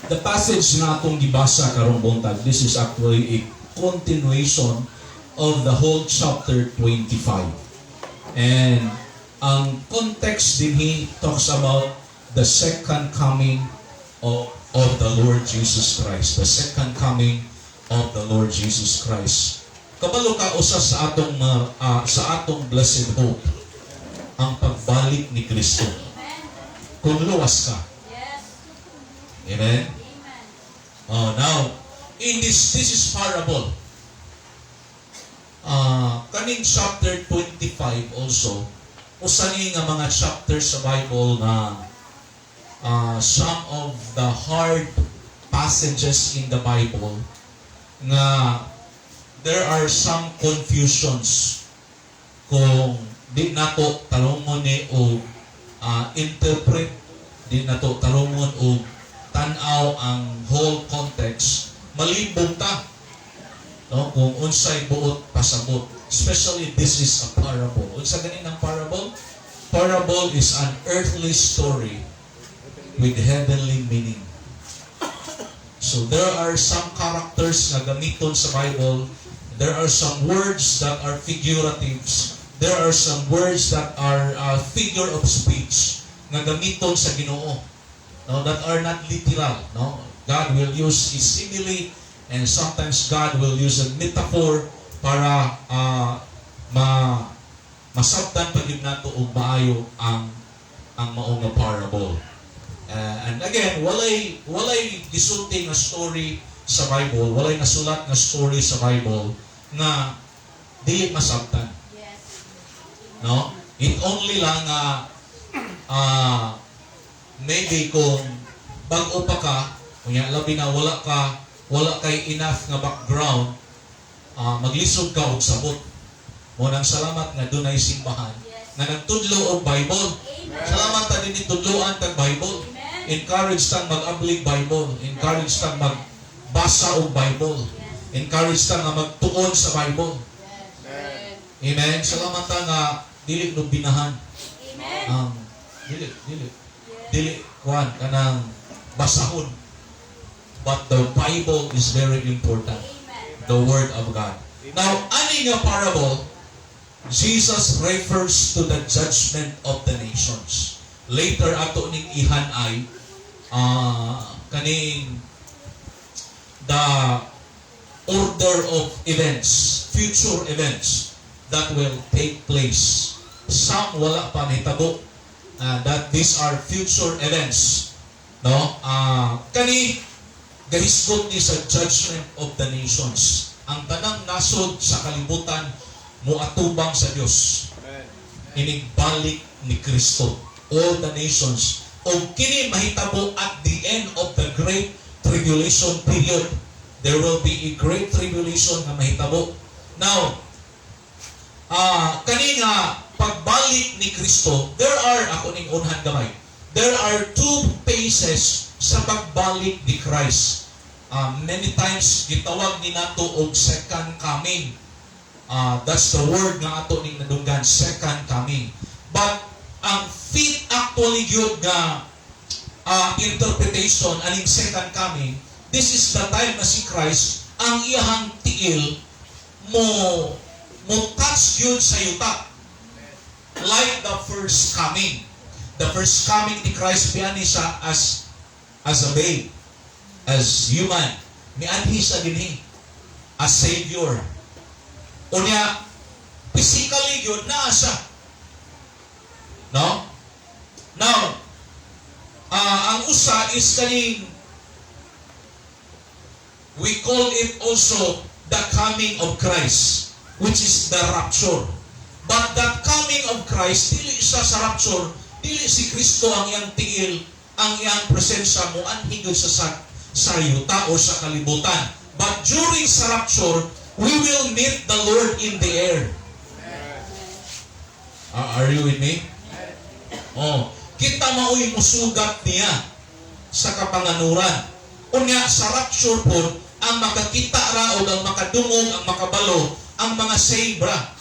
The passage nga atong gibasa karong buntag, this is actually a continuation of the whole chapter 25. And ang context dinhi talks about the second coming of the Lord Jesus Christ. The second coming of the Lord Jesus Christ. Kabalo ka, usa sa atong blessed hope ang pagbalik ni Kristo. Kung luwas ka. Amen. Oh, now, in this this is parable. Kaning chapter 25 also, usa ni nga mga chapters sa Bible na some of the hard passages in the Bible nga there are some confusions kung di nato tarungon ni o interpret, di nato tarungon o tan-aw ang whole context, malibog ta, no, kung unsay buot pasabot, especially this is a parable. Unsa gani ang parable? Parable is an earthly story with heavenly meaning. So there are some characters nga gamiton sa Bible. There are some words that are figuratives. There are some words that are figure of speech nga gamiton sa Ginoo, no, that are not literal, no? God will use a simile and sometimes God will use a metaphor para ma masabtan pa gyud nato og maayo ang mao nga parable. And again, walay gisulti nga story sa Bible, walay nasulat nga story sa Bible nga dili masabtan. No? It only lang nga maybe kung bag-o pa ka, unya labi na wala kay enough nga background, maglisod ka og sabot. Mao nang salamat nga dunay simbahan nga nagtudlo og Bible. Salamat ta dinhi tudloan tag Bible. Encourage tang mag-ablig Bible, encourage tang magbasa og Bible. Encourage tang nga magtuon sa Bible. Amen. Salamat ta nga dili no binahan. Amen. Ang dili dili dili kuan kanang basahon. But the Bible is very important. Amen. The Word of God. Now, ani nga parable, Jesus refers to the judgment of the nations. Later ato ning ihanay kaning the order of events, future events that will take place. Some wala pa nahitabo, that these are future events. No? Kani gahisgot ni sa judgment of the nations. Ang tanang nasod sa kalibutan moatubang sa Dios. Inigbalik ni Kristo. All the nations. O kini mahitabo at the end of the Great Tribulation period. There will be a great tribulation nga mahitabo. Now, kani nga pagbalik ni Kristo, there are, ako ning unhan gamay, there are two phases sa pagbalik ni Christ. Many times gitawag ni nato og second coming. That's the word nga ato ning nadunggan, second coming. But ang fit actually gyud nga interpretation aning second coming, this is the time na si Christ ang iyahang tiil mo touch gyud sa yuta like the first coming. The first coming ni Christ, mianhi siya as a babe, as human. Mianhi siya dinhi as Savior. Unya, physically gyud naa siya. No? Now, ang usa is kaning we call it also the coming of Christ, which is the rapture. But that coming of Christ, dili siya sa rapture, dili si Kristo ang iyang tiil, ang iyang presensya mo anhi gyud sa yuta o sa kalibutan. But during sa rapture, we will meet the Lord in the air. Are you with me? Oh, kita mao'y musugat niya sa kapanganuran. Unya sa rapture pod, ang makakita ra o ang makadungog, ang makabalo, ang mga saved ra.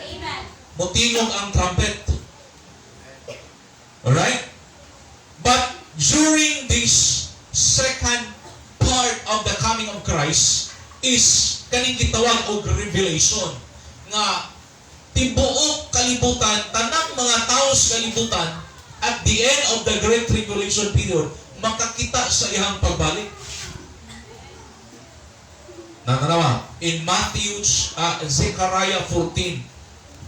Amen. Mutingog ang trumpet. Alright? But during this Christ is kaning gitawag og revelation nga tibuok kalibutan, tanang mga tao sa kalibutan at the end of the Great Tribulation period makakita sa iyang pagbalik. Natanawa, in Matthew, Zechariah 14,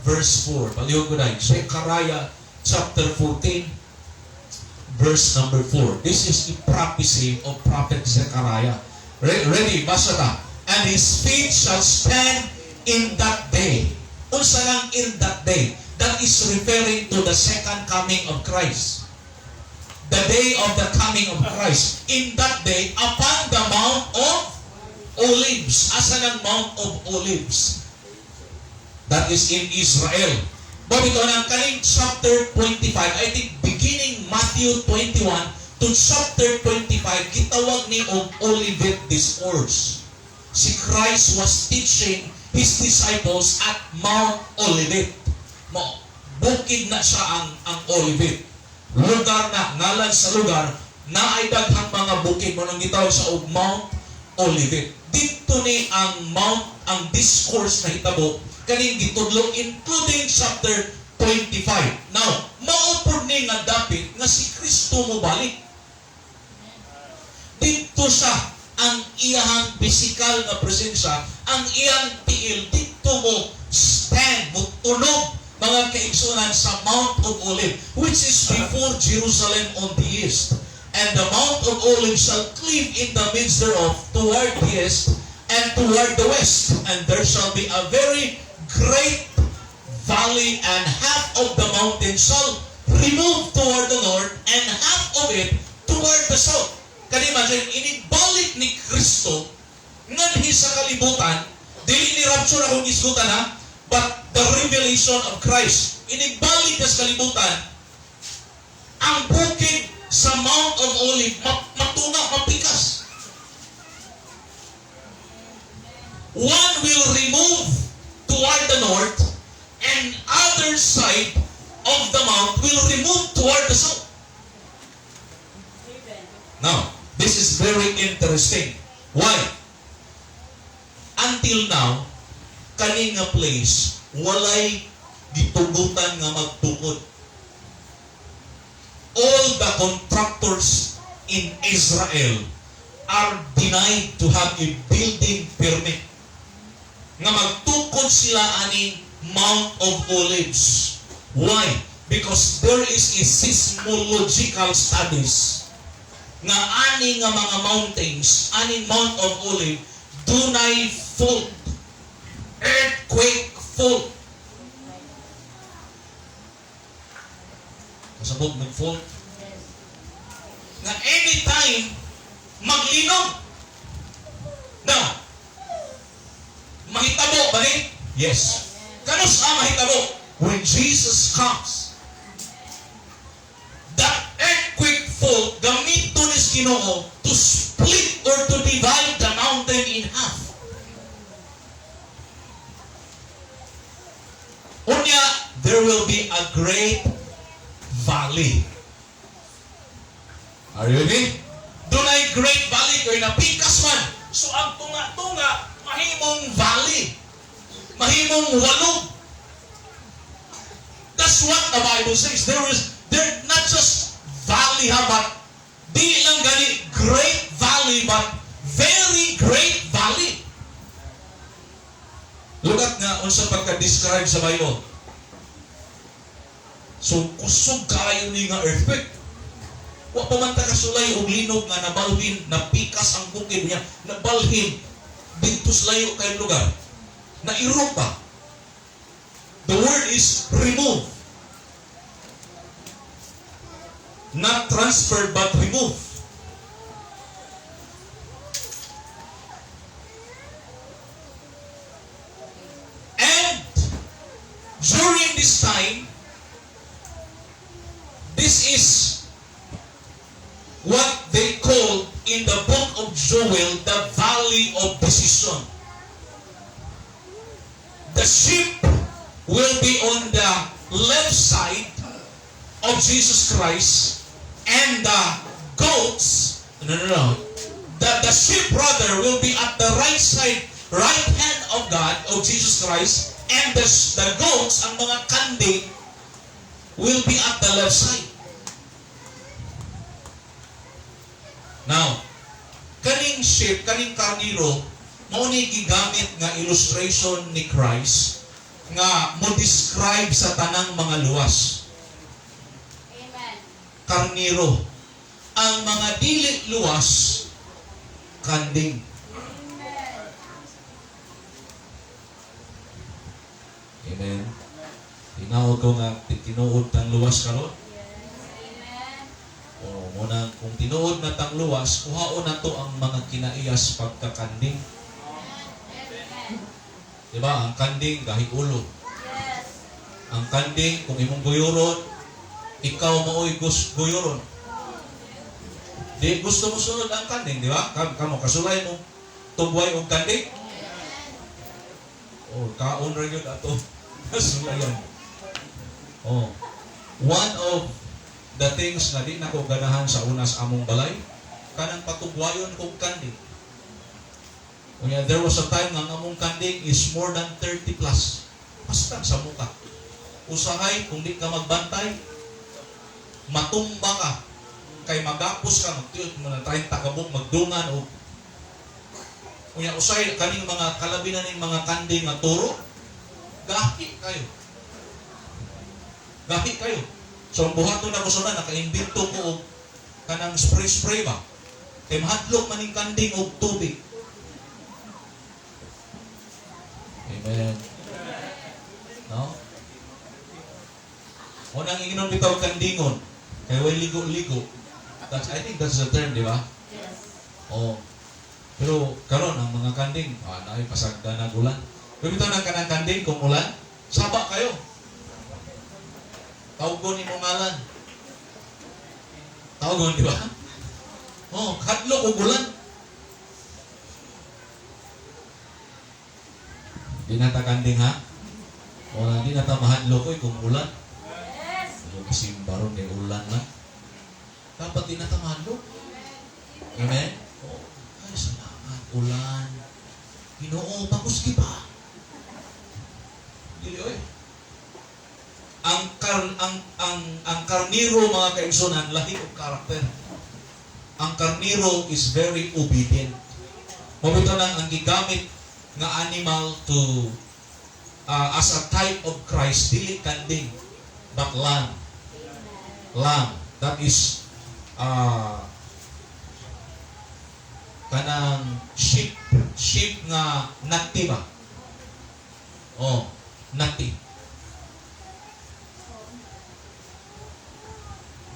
verse 4. Palihog ko na, Zechariah chapter 14, verse number 4. This is a prophecy of Prophet Zechariah. Ready? Basa ta. "And his feet shall stand in that day." Unsa lang "in that day"? That is referring to the second coming of Christ. The day of the coming of Christ. "In that day, upon the Mount of Olives." Asa ng Mount of Olives? That is in Israel. Bobito ng kaning chapter 25, I think beginning Matthew 21 to chapter 25, gitawag ni og Olivet Discourse. Si Christ was teaching his disciples at Mount Olivet. Mo, bukid na siya ang Olivet. Lugar na, ngalan sa lugar, na ay daghang mga bukid mo nang gitawag sa og Mount Olivet. Dito ni ang Mount, ang discourse na hitabo, kaning gitudlo including chapter 25. Now, mao pud ni nga dapit nga si Kristo mo balik. Dito siya ang iyahang physical nga presensya, ang iyang tiil dito mo stand, mo tunog, mga kaigsunan, sa Mount of Olive, which is before Jerusalem on the east. "And the Mount of Olives shall cleave in the midst thereof toward the east and toward the west. And there shall be a very great valley, and half of the mountain shall remove toward the north, and half of it toward the south." Kani imagine, inigbalik ni Kristo nganhi sa kalibutan, dili ni rapture akong isgutan ha, but the revelation of Christ. Inigbalik na sa kalibutan, ang bukid sa Mount of Olive, matunga, mapikas. One will remove toward the north, and other side of the mount will remove toward the south. Now, this is very interesting. Why? Until now, kani nga place, walay gitugutan nga magtukod. All the contractors in Israel are denied to have a building permit nga magtukod sila aning Mount of Olives. Why? Because there is a seismological studies nga ani nga mga mountains, aning Mount of Olive, dunay fault. Earthquake fault. Kasabot mag fault. Nga anytime maglinog. Now, mahitabo ba ni? Yes. Kanus a mahitabo? When Jesus comes. The earthquake fault gamiton ni Ginoo to split or to divide the mountain in half. Unya, there will be a great valley. Are you with me? Dunay great valley kay napikas man. So ang tunga-tunga mahimong valley. Mahimong walog. That's what the Bible says. There is there not just valley ha, but di lang gani great valley, but very great valley. Look at nga unsa pagka-describe sa Bible. So kusog kaayo ni nga earthquake. Wa pa man ta kasulay og linog nga nabalhin, napikas ang bukid niya, nabalhin didto sa layo kay lugar. Nairog pa. The word is remove. Not transferred but remove. And during this time, this is what they call in the book of Joel the valley of decision. The sheep will be on the left side of Jesus Christ and the goats, no, the But the sheep rather will be at the right side, right hand of God, of Jesus Christ, and the goats, ang mga kanding, will be at the left side. Now, kaning sheep, kaning karniro, mao ni gigamit nga illustration ni Christ nga mo describe sa tanang mga luwas. Amen. Karniro. Ang mga dili luwas, kanding. Amen. Amen. Tinawag ko nga tinuod tang luwas karon. Amen. O muna kung tinuod na tang luwas, kuhaon na to ang mga kinaiyas pagkakanding. Amen. Di ba? Ang kanding gahi ulo. Yes. Ang kanding kung imong guyuron, ikaw maoy guyuron. Di gusto mo sunod ang kanding, di ba? Kamo kasulay mo tubway og kanding. Oh, kaon ra gyud ato. Kasulayan. Oh. One of the things na di nako ganahan sa una sa among balay, kanang patubwayon kog kanding. Unya, there was a time nga ang among kanding is more than 30 plus. Basta sa muka. Usahay, kung di ka magbantay, matumba ka. Kay magapos ka, magtuyot mo na 30 ka buok, magdungan o unya, usahay, kaning mga kalabi na ning mga kanding nga turo, gahi kayo. Gahi kayo. So, ang buhaton na ko sa una, naka-imbento ko og kanang spray-spray ba? Kay mahadlok man ning kanding og tubig. Amen. No? Unang ingnon bitaw kandingon, kay way ligo-ligo. I think that's the term, di ba? Yes. Oh. Pero karon ang mga kanding, naay pasagda na ulan. Pero bitaw ng kanang kanding kung ulan, saba kayo. Tawgon nimo ngalan. Tawgon, di ba? Oh, hadlok og ulan. Di na ta kanding ha? Wala, di na ta mahadlok oy kung ulan. Yes. Ano kasi baron kay ulan man. Dapat di na ta mahadlok. Amen? Oh, ay, salamat, ulan. Ginoo, pakuski pa. Dili oy. Ang karniro, mga kaigsunan, lahi og karakter. Ang karniro is very obedient. Mao bitaw nang ang gigamit nga animal to as a type of Christ, dili kanding, but lamb. Lamb. That is kanang sheep, sheep nga nati ba? Oh, nati.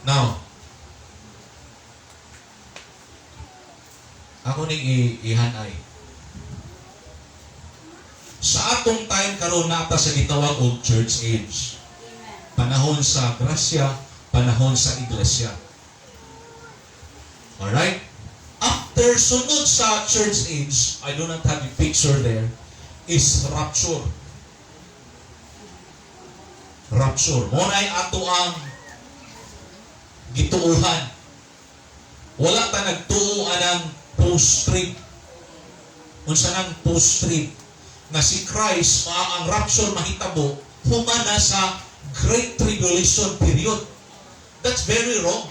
Now, ako ning ihanay. Sa atong time karon naa ta sa gitawag og church age. Amen. Panahon sa grasya, panahon sa iglesia. Alright? After sunod sa church age, I do not have a picture there, is rapture. Rapture. Mo na'y ato ang gituuhan. Wala ta nagtuo anang post-trib. Unsa nang post-trib? Nga si Christ, ang rapture mahitabo, human na sa Great Tribulation period. That's very wrong.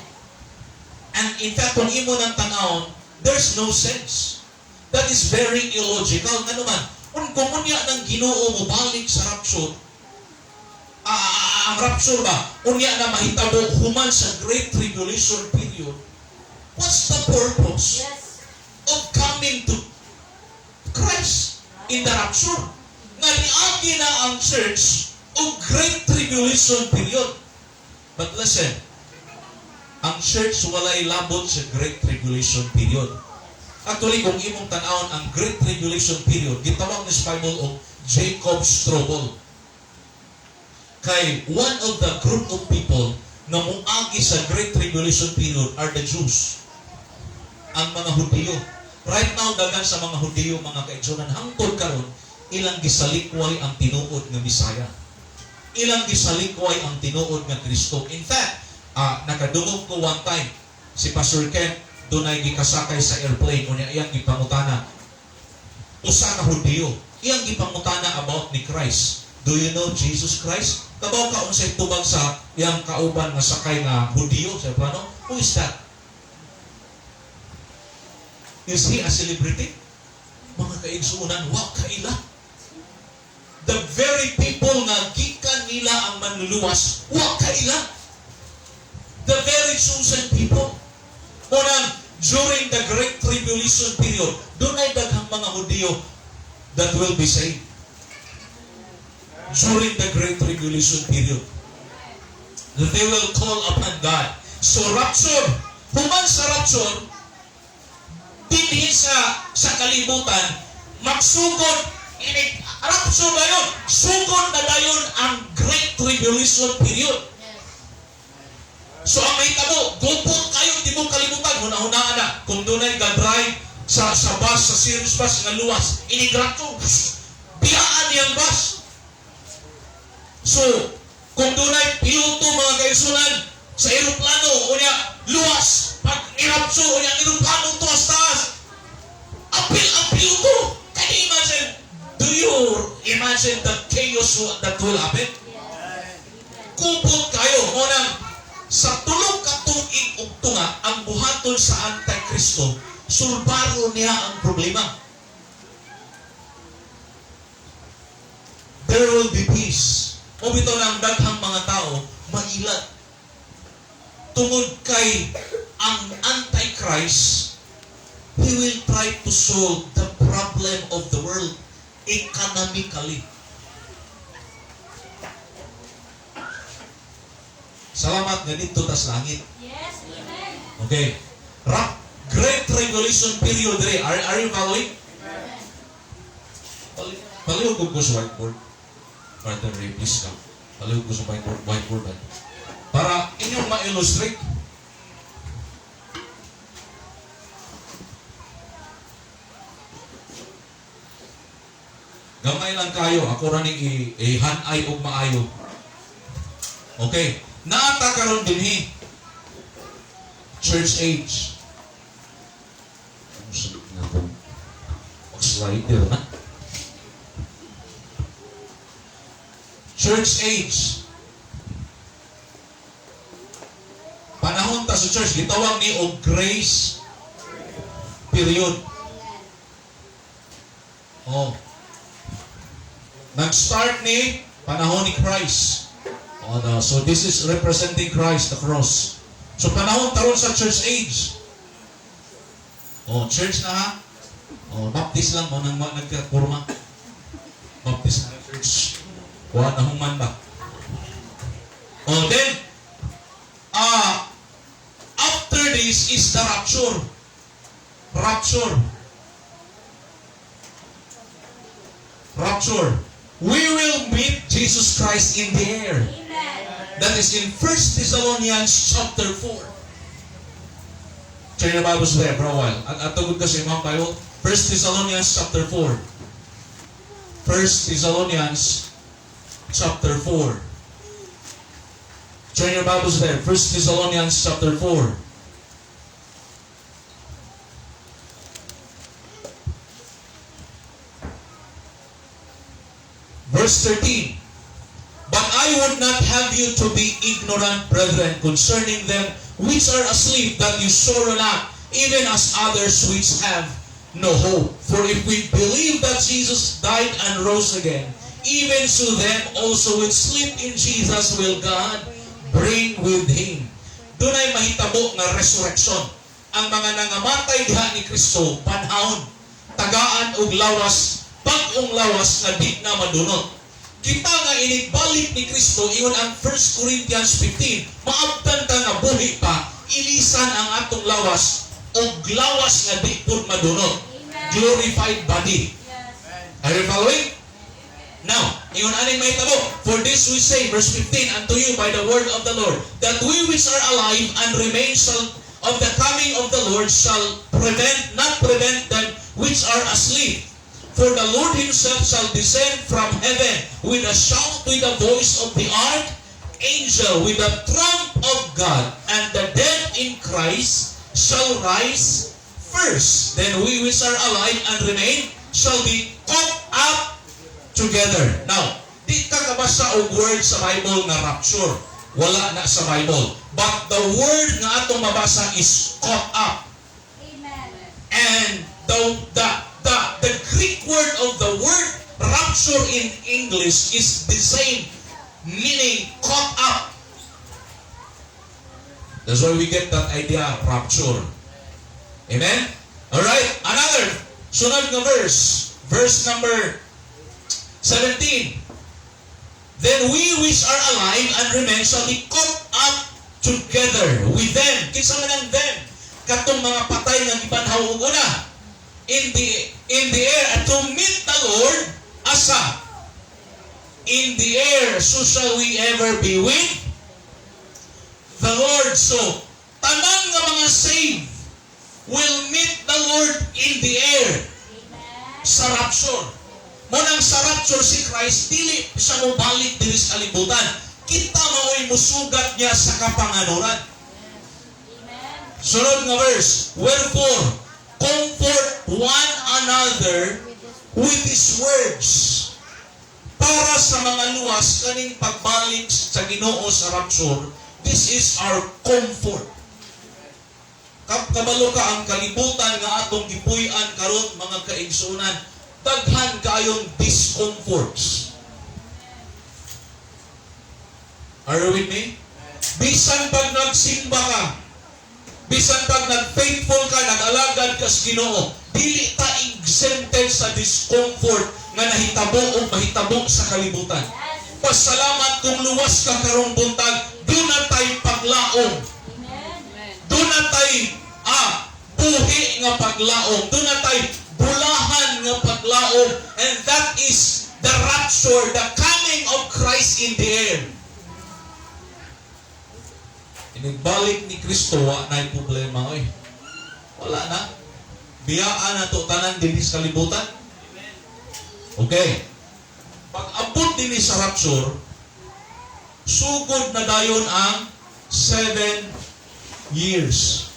And in fact, kung imo nang tan-awon, there's no sense. That is very illogical. Ano man, kung unya ng Ginoo mo balik sa rapture, ang rapture ba, unya na mahitabo human sa Great Tribulation period, what's the purpose of coming to Christ in the rapture? Nga niagi na ang church og Great Tribulation period. But listen, ang church walay labot sa Great Tribulation period. Actually, kung imong tan-awon ang Great Tribulation period, gitawag ni sa Bible og Jacob's trouble. Kay one of the group of people nga moagi sa Great Tribulation period are the Jews. Ang mga Hudiyo. Right now, daghan sa mga Hudiyo, mga kaigsunan, hangtod karon, ilang gisalikway ang tinuod nga Misaya. Ilang gisalikway ang tinuod nga Kristo. In fact, nakadungog ko one time, si Pastor Ken, Dunay gikasakay sa airplane, unya iyang gipangutana, usa ka Hudiyo, iyang gipangutana about ni Christ. "Do you know Jesus Christ?" Kabaw ka unsay tubag sa iyang kauban nga sakay nga Hudiyo sa plano? "Who is that? Is he a celebrity?" Mga kaigsuonan, wa kaila. The very people nga gikan nila ang manluluwas, wa kaila. The very chosen people. Munang, during the Great Tribulation period, dunay daghang mga Hudiyo that will be saved. During the Great Tribulation period, they will call upon God. So rapture, human sa rapture, dinhi sa kalibutan, magsugod, inig, rapture dayon, sugod na dayon ang Great Tribulation period. So ang mahitabo, gupot kayo tibok kalibutan, huna-hunaan na, kung dunay ga-drive sa bus, sa serious bus nga luwas, inig rapture, biyaan niyang bus. So, kung dunay piloto, mga kaigsuonan, sa eroplano, unya, luwas, pag irapture, unya, ang eroplano tuas taas, apil ang piloto. Can you imagine? Do you imagine the chaos that will happen? Yes. Amen. Kupot kayo. Munang, sa 3 ka tuig ug tunga, ang buhaton sa Antikristo, sulbaro niya ang problema. There will be peace. O bitaw ng daghang mga tao, mailat. Tungod kay ang Antichrist, he will try to solve the problem of the world economically. Salamat nga dito tas langit. Yes, amen. Okay. Rap, Great Tribulation period re. Are you following? Amen. Palihog ko sa whiteboard. Brother Ray, please come. Palihog ko sa whiteboard ba? Para inyong ma-illustrate. Gamay lang kayo. Ako ra ning i-hanay og maayo. Okay. Naata karon dinhi. Church age. Mag-slider na. Church age. Panahon ta sa church, gitawag ni og grace period. Oh. Nag-start ni panahon ni Christ. Oh, no. So this is representing Christ, the cross. So panahon taron sa church age. Oh, church na ha. Oh, Baptist lang mo nang nagkakurma. Baptist na church. Wa na human ba? Oh, then after this is the rapture. Rapture. Rapture. We will meet Jesus Christ in the air. Amen. That is in 1 Thessalonians chapter 4. Turn your Bibles there for a while. At atugod kasi mga Bible. 1 Thessalonians chapter 4. 1 Thessalonians chapter 4. Turn your Bibles there. 1 Thessalonians chapter 4. Verse 13. But I would not have you to be ignorant, brethren, concerning them which are asleep, that you sorrow not, even as others which have no hope. For if we believe that Jesus died and rose again, even so them also which sleep in Jesus will God bring with Him. Dunay mahitabo nga resurrection. Ang mga nangamatay diha ni Kristo, panahon, tagaan og lawas, bag-ong lawas nga di na madunot. Kita nga inigbalik ni Kristo, ingon ang 1 Corinthians 15, maabtan ta nga buhi pa, ilisan ang atong lawas, og lawas nga di pud madunot. Amen. Glorified body. Yes. Are you following? Now, ingon aning mahitabo, for this we say, verse 15, unto you by the word of the Lord, that we which are alive and remain shall of the coming of the Lord shall prevent, not prevent them which are asleep. For the Lord himself shall descend from heaven with a shout, with the voice of the archangel, with the trump of God, and the dead in Christ shall rise first. Then we which are alive and remain shall be caught up together. Now, di ka kabasa og word sa Bible nga rapture. Wala na sa Bible. But the word nga atong mabasa is "caught up." Amen. And the Greek word of the word rapture in English is the same meaning, caught up. That's why we get that idea, rapture. Amen? Alright, another. Sunod nga verse. Verse number 17. "Then we which are alive and remain shall be caught up together with them." Kinsa man ang them? Katong mga patay nga gibanhaw og una. In the air and to meet the Lord, asa? In the air, so shall we ever be with the Lord. So, tanan nga mga saved will meet the Lord in the air Amen. Sa rapture. Mao nang sa rapture si Christ, dili siya mobalik diri sa kalibutan. Kita mao'y musugat niya sa kapanganuran. Amen. Sunod nga verse, "Wherefore, comfort one another with these words." Para sa mga luwas kaning pagbalik sa Ginoo sa rapture, this is our comfort. Kabalo ka ang kalibutan nga atong gipuy-an karon, mga kaigsunan, daghan kayong discomforts. Are you with me? Bisan pag nagsimba ka, bisan pag nag-faithful ka, nag-alagad ka sa Ginoo, dili ta exempted sa discomfort nga nahitabo o mahitabo sa kalibutan. Pasalamat kung luwas ka karong buntag, duna tay paglaom. Amen. Duna tay buhi nga paglaom. Duna tay bulahan nga paglaom. And that is the rapture, the coming of Christ in the air. Inigbalik ni Kristo, wa na problema oy. Wala na. Biyaan na to tanan dinhi sa kalibutan. Okay. Pag abot dinhi sa rapture, sugod na dayon ang 7 years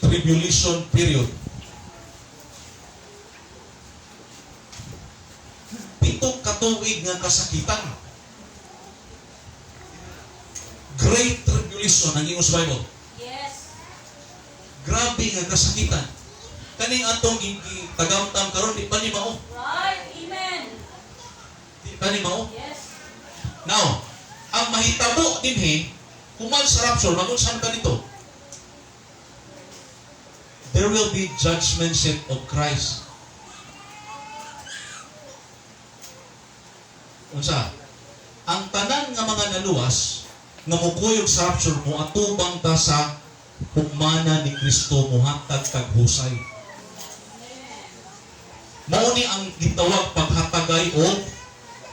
tribulation period. 7 katuig nga kasakitan. Great tribulation ang ingon sa Bible. Grabe nga kasakitan. Kaning atong tagamtam karon, di pa ni mao. Right. Amen. Di pa ni mao. Now, ang mahitabo dinhi, human sa rapture, magunsan ka nito. There will be judgment seat of Christ. Unsa? Ang tanan nga mga naluwas nga mukuyog sa rapture, mo atubang ta sa hukmana ni Kristo, muhatag tag husay. Mao ni ang gitawag paghatagay o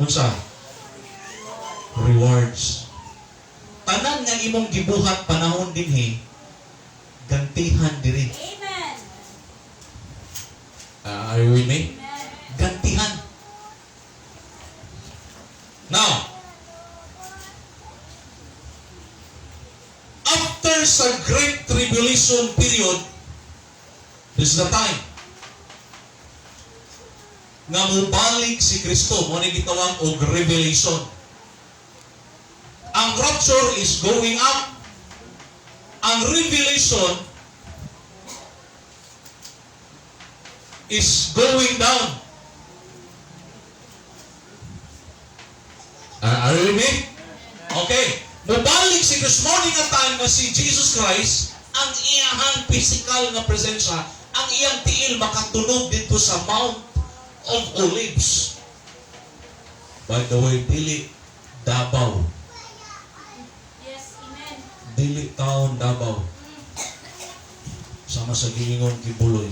unsa? Rewards. Tanan nga imong gibuhat panahon dinhi, gantihan diri. Amen. Are you with me? Amen. Gantihan. Now, after sa Great Tribulation period, this is the time nga mubalik si Kristo, mao ni gitawag og revelation. Ang rapture is going up. Ang revelation is going down. Are you with me? Okay. Mubalik si Kristo. Mao ni nga time nga si Jesus Christ, ang iyahang physical nga presensya, ang iyang tiil makatunog dito sa Mount of Olives. By the way, dili Davao. Yes. Amen. Dili taon Davao. Sama sa giingon Quiboloy.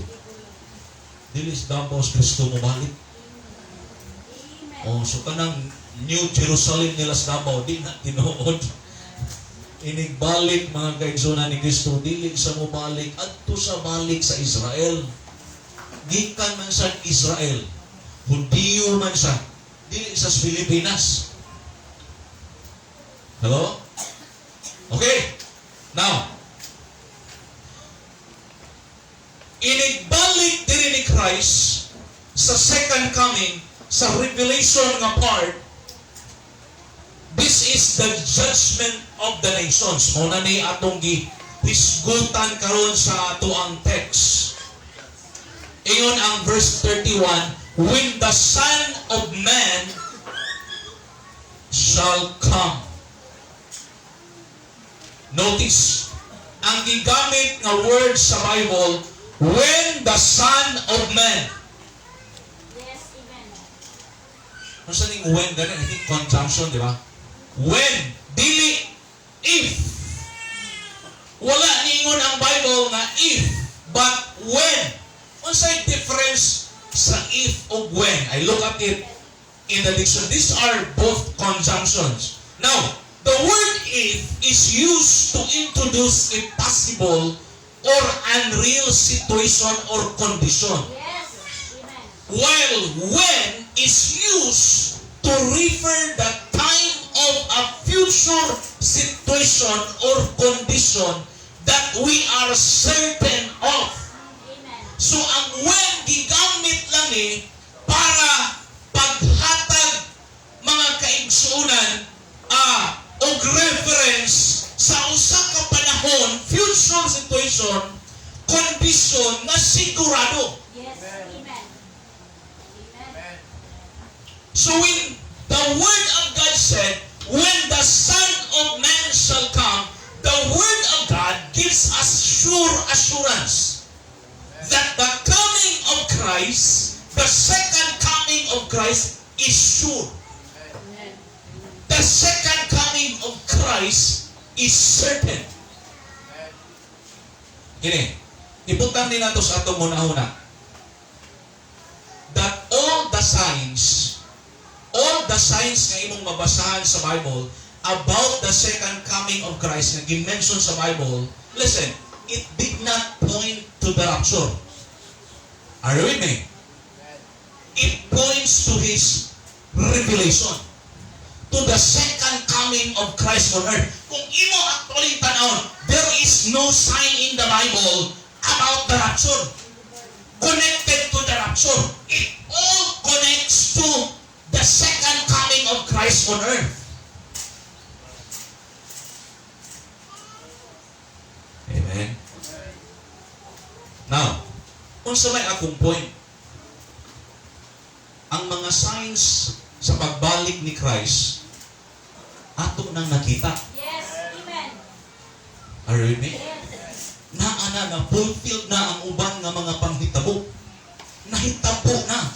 Dili sa Davao si Kristo mobalik. Amen. Oh, so kanang New Jerusalem nila sa Davao, di na tinuod. Inigbalik, mga kaigsunan, ni Kristo, dili sa mobalik adto sa balik sa Israel. Gikan man sa Israel. Hudiyo man siya. Dili sa Pilipinas. Hello? Okay. Now, Inigbalik diri ni Christ sa second coming, sa Revelation nga part, this is the judgment of the nations. Mao na ni atong gihisgutan karon sa atoang text. Ingon ang verse 31, "When the Son of Man shall come." Notice, ang gigamit nga word sa Bible, "when the Son of Man." Yes, amen. Ano sa ning "when" gani? I think conjunction, di ba? "When," dili "if." Wala niingon ang Bible nga "if," but "when." Unsay difference sa "if" o "when"? I look at it in the dictionary. These are both conjunctions. Now, the word "if" is used to introduce a possible or unreal situation or condition, Yes, amen. while "when" is used to refer the time of a future situation or condition that we are certain of. Amen. So ang "when" gigamit lang ni para paghatag, mga kaigsuonan, og reference sa usa ka panahon, future situation, condition na sigurado. Yes, amen. Amen. So when the word of God said, "When the Son of Man shall come," the word of God gives us sure assurance that the coming of Christ, the second coming of Christ, is sure. Amen. The second coming of Christ is certain. Kini, ibutang ni nato sa atong hunahuna that all the signs nga imong mabasahan sa Bible about the second coming of Christ nga gi-mention sa Bible, listen, it did not point to the rapture. Are you with me? It points to His revelation, to the second coming of Christ on earth. Kung imo actually tanawon, there is no sign in the Bible about the rapture, connected to the rapture. It all connects to the second coming of Christ on earth. Amen. Now, unsa may akong point? Ang mga signs sa pagbalik ni Christ, ato nang nakita. Yes, amen. Are you with me? Yes. Naa na, na fulfilled na ang uban nga mga panghitabo. Nahitabo na.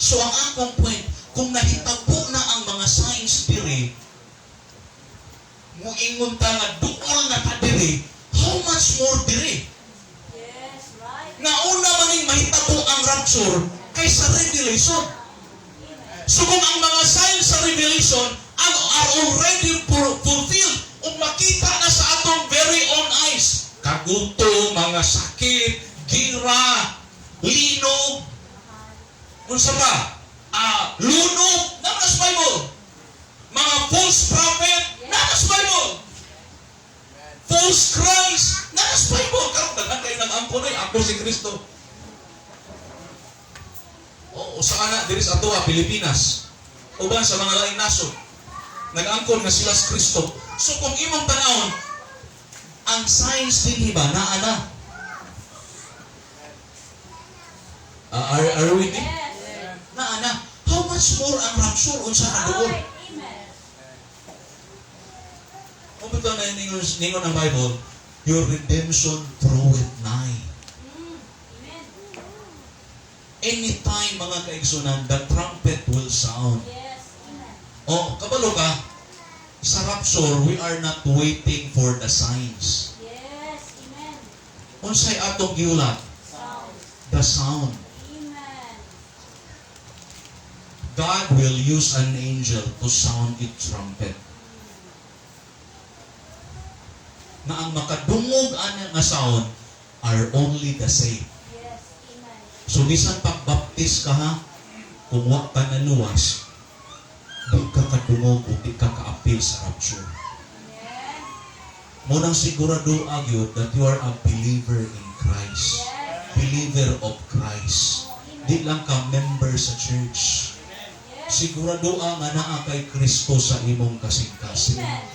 So ang akong point, kung nahitabo na ang mga signs diri, muingon ta nga duol na ta diri, how much more diri? Yes, right. Nga una maning mahitabo ang rapture kaysa Revelation. Amen. So kung ang mga signs sa Revelation are already fulfilled, ug makita na sa atong very own eyes, kagutom, mga sakit, gira, linog, unsa pa? Lunog, naa sa Bible. Mga false prophet, naa sa Bible. False Christ, naa sa Bible. Karon daghan kay nag-ampo na, "Ako si Kristo." Oo, usa ka na diri sa atoa, Pilipinas. Uban sa mga laing nasod. Nag-angkon nga sila sa Kristo. So kung imong tanawon, ang signs dinhi ba naa na? Are you with me? Yes. Naa na. How much more ang rapture, unsa ka duol? Right. Amen. Kung ito na ningon ang Bible, "Your redemption draweth nigh." Amen. Anytime, mga kaigsunan, the trumpet will sound. Yes. Amen. Oh, kabalo ka, sa rapture, we are not waiting for the signs. Yes. Amen. Unsay atong gihulat? Sound. The sound. Amen. God will use an angel to sound a trumpet. Na ang makadungog ana nga sound are only the saved. Yes. Amen. So bisan pag-baptis ka ha, kung wa ka naluwas, di ka kadungog o di ka kaapil sa rapture. Amen. Mao nang sigurado gyud that you are a believer in Christ. Yes. Believer of Christ. Oh, amen. Di lang ka member sa church. Sigurado ang nga naa kay Kristo sa imong kasing-kasing. Amen.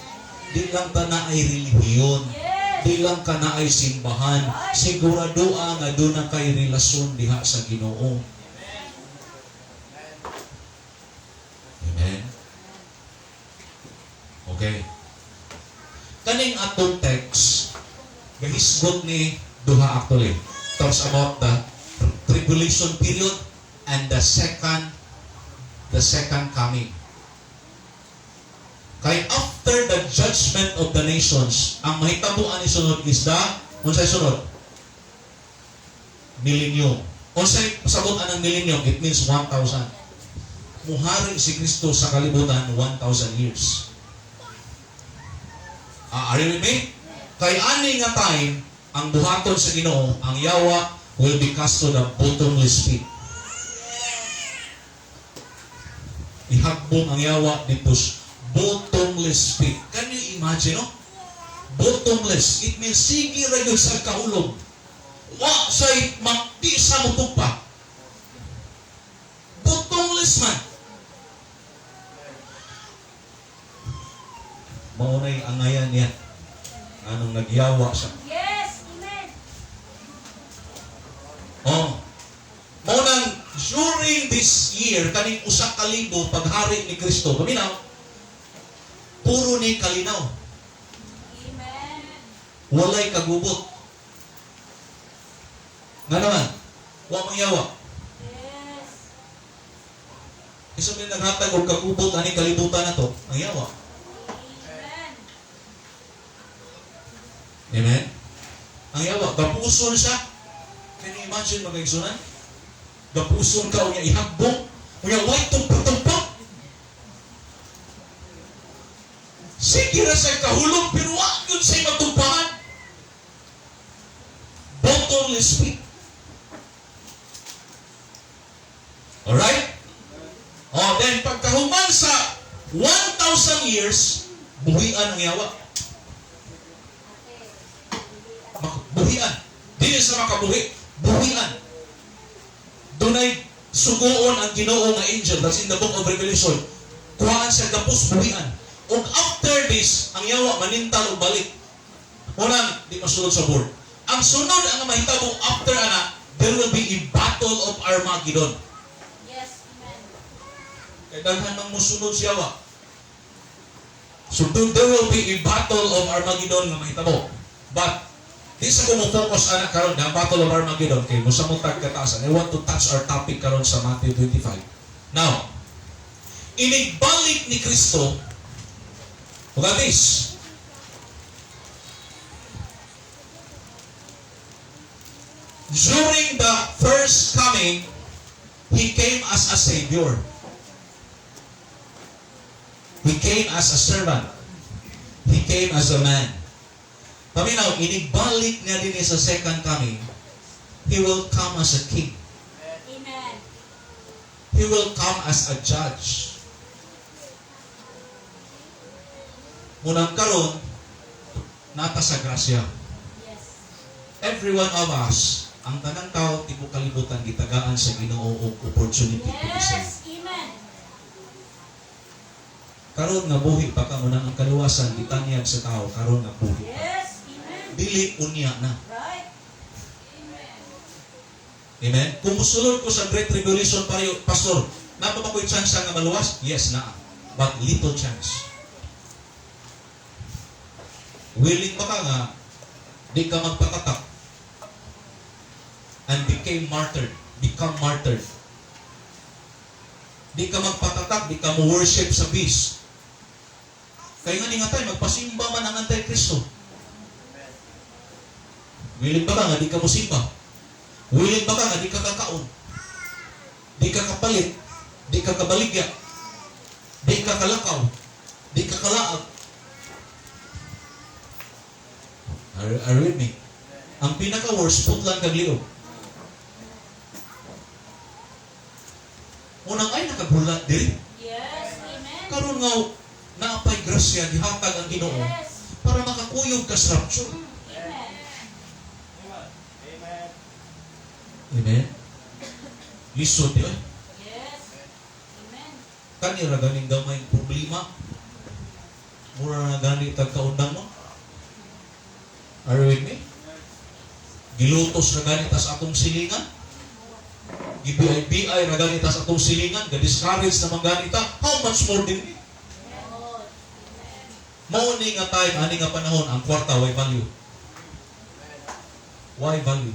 Di lang ta naay relihiyon. Di lang ka naay simbahan. Sigurado ang nga duna kay relasyon diha sa Ginoo. Amen. Okay. Kaning atong text, gahisgot ni duha actually. Talks about the tribulation period and the second coming. Kay after the judgment of the nations, ang mahitabo ani sunod is the unsay sunod? Millennium. Unsay pasabot anang millennium? It means 1,000. Muhari si Kristo sa kalibutan 1,000 years. Ah, are you with me? Kay ani nga time, ang buhaton sa Ginoo, ang yawa will be cast to the bottomless pit. Ihagbong ang yawa dito sa bottomless pit. Can you imagine, no? Bottomless. It means sige ra gyud sa kahulog. Wa say di sa mutugpa. Bottomless man. Mao na'y angayan niya. Anong nagyawa siya. Yes, amen. Oh. Mao nang during this year, kaning 1,000 paghari ni Kristo, paminaw, puro ni kalinaw. Amen. Walay kagubot. Nga naman, wa mangyawa. Isa may naghatag og kagubot ani kalibutan na to, ang yawa. Amen. Amen? Ang yawa, gapuson siya. Can you imagine, mga igsunan? Gapuson ka, unya ihagbong, unya way tumpak-tumpak. Sige ra sa kahulog, pero wa yun sa'y matumpahan. Bottomless pit. Alright? Oh, then pagkahuman sa 1,000 years, buhian ang yawa. Buhian. Dili sa makabuhi, buhian. Dunay suguon ang Ginoo nga angel. That's in the Book of Revelation. Kuhaan siya gapos, buhian. Ug after this, ang yawa manintal og balik. Unang, di masulod sa board. Ang sunod ang mahitabo after ana, there will be a battle of Armageddon. Yes, amen. Kay daghan mang musunod siya wa. So there will be a battle of Armageddon nga mahitabo. But di sa ko mo focus ana karon na battle of Armageddon kay mosamot tag kataasan. I want to touch our topic karon sa Matthew 25. Now, inigbalik ni Kristo. Look at this. During the first coming, He came as a Savior. He came as a servant. He came as a man. Paminaw, inigbalik niya din sa second coming, He will come as a king. Amen. He will come as a judge. Munang karon, nata sa grasya. Every one of us, ang tanang tao, tibok kalibutan, gitagaan sa Ginoo og opportunity to be saved. Yes, amen. Karon nga buhi pa ka, munang ang kaluwasan gitanyag sa tao karon nga buhi pa. Yes, amen. Dili unya na. Right. Amen. Amen? Kung musulod ko sa Great Tribulation pareho, Pastor, naa pa ba ko'y chance nga maluwas? Yes, naa. But little chance. Willing ba ka nga di ka magpatatak and become martyred? Di ka magpatatak, di ka mo worship sa beast. Kaya nga ni nga tayo, magpasimba man ang Antikristo. Willing ba ka nga di ka mosimba? Willing ba ka nga di ka kakaon? Di ka kapalit? Di ka kabaligya? Di ka kalakaw? Di ka kalaag? Are you with me? Ang pinaka-worst, putlan kag liog. Unang ay nakagulat diri. Yes, amen. Karon nga naapay grasya gihatag ang Ginoo para makakuyog ka sa rapture. Amen. Amen. Amen? Lisod yun. Yes. Amen. Kani ra ganing gamay problema. Mura na gani tag kaundang mo. Are you with me? Gilutos ra gani tas atong silingan. Gi-BI-BI ra gani tas atong silingan. Ga-discourage naman gani ta. How much more din? Lord. Amen. Mao ni nga time, ani nga panahon, ang kwarta way value. Why value?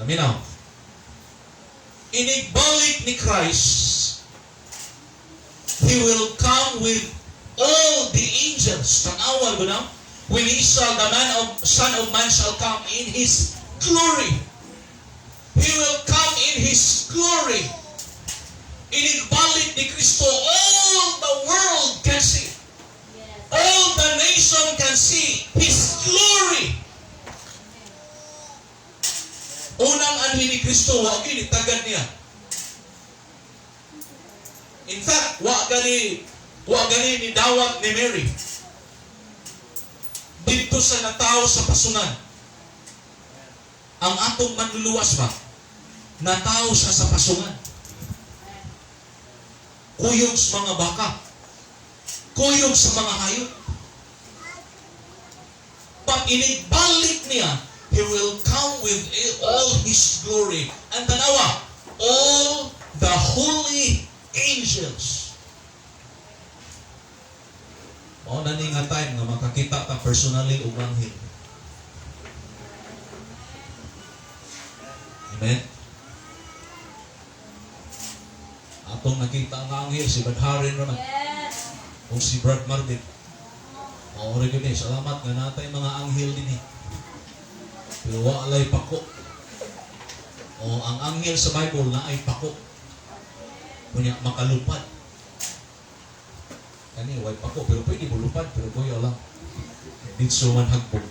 Paminaw. Inigbalik ni Christ, He will come with all the angels. Tan-awal ba na? When He shall, the man of, Son of Man shall come in His glory. He will come in His glory. Inigbalik ni Kristo, all the world can see. All the nation can see His glory. Unang anhi ni Kristo, wa gini tagad niya. In fact, wa gani ni dawat ni Mary. Didto sa natawo sa pasungan. Ang atong manluluwas ba, natawo siya sa pasungan. Kuyog sa mga baka. Kuyog sa mga hayop. Pag inigbalik niya, He will come with all His glory. And tanawa, all the holy angels. Mao na ni nga time nga makakita ta personally og anghel. Amen? Atong nakita ang anghel, si Badharin raman. O si Brad Marvin. Mao ra gyud ni. Salamat nga natay mga anghel dinhi. Pero walay pako. O ang anghel sa Bible na ay pako. Kunya makalupad. Kani way pako pero pwede mo lupad pero kuya lang. Ditso man hagbong.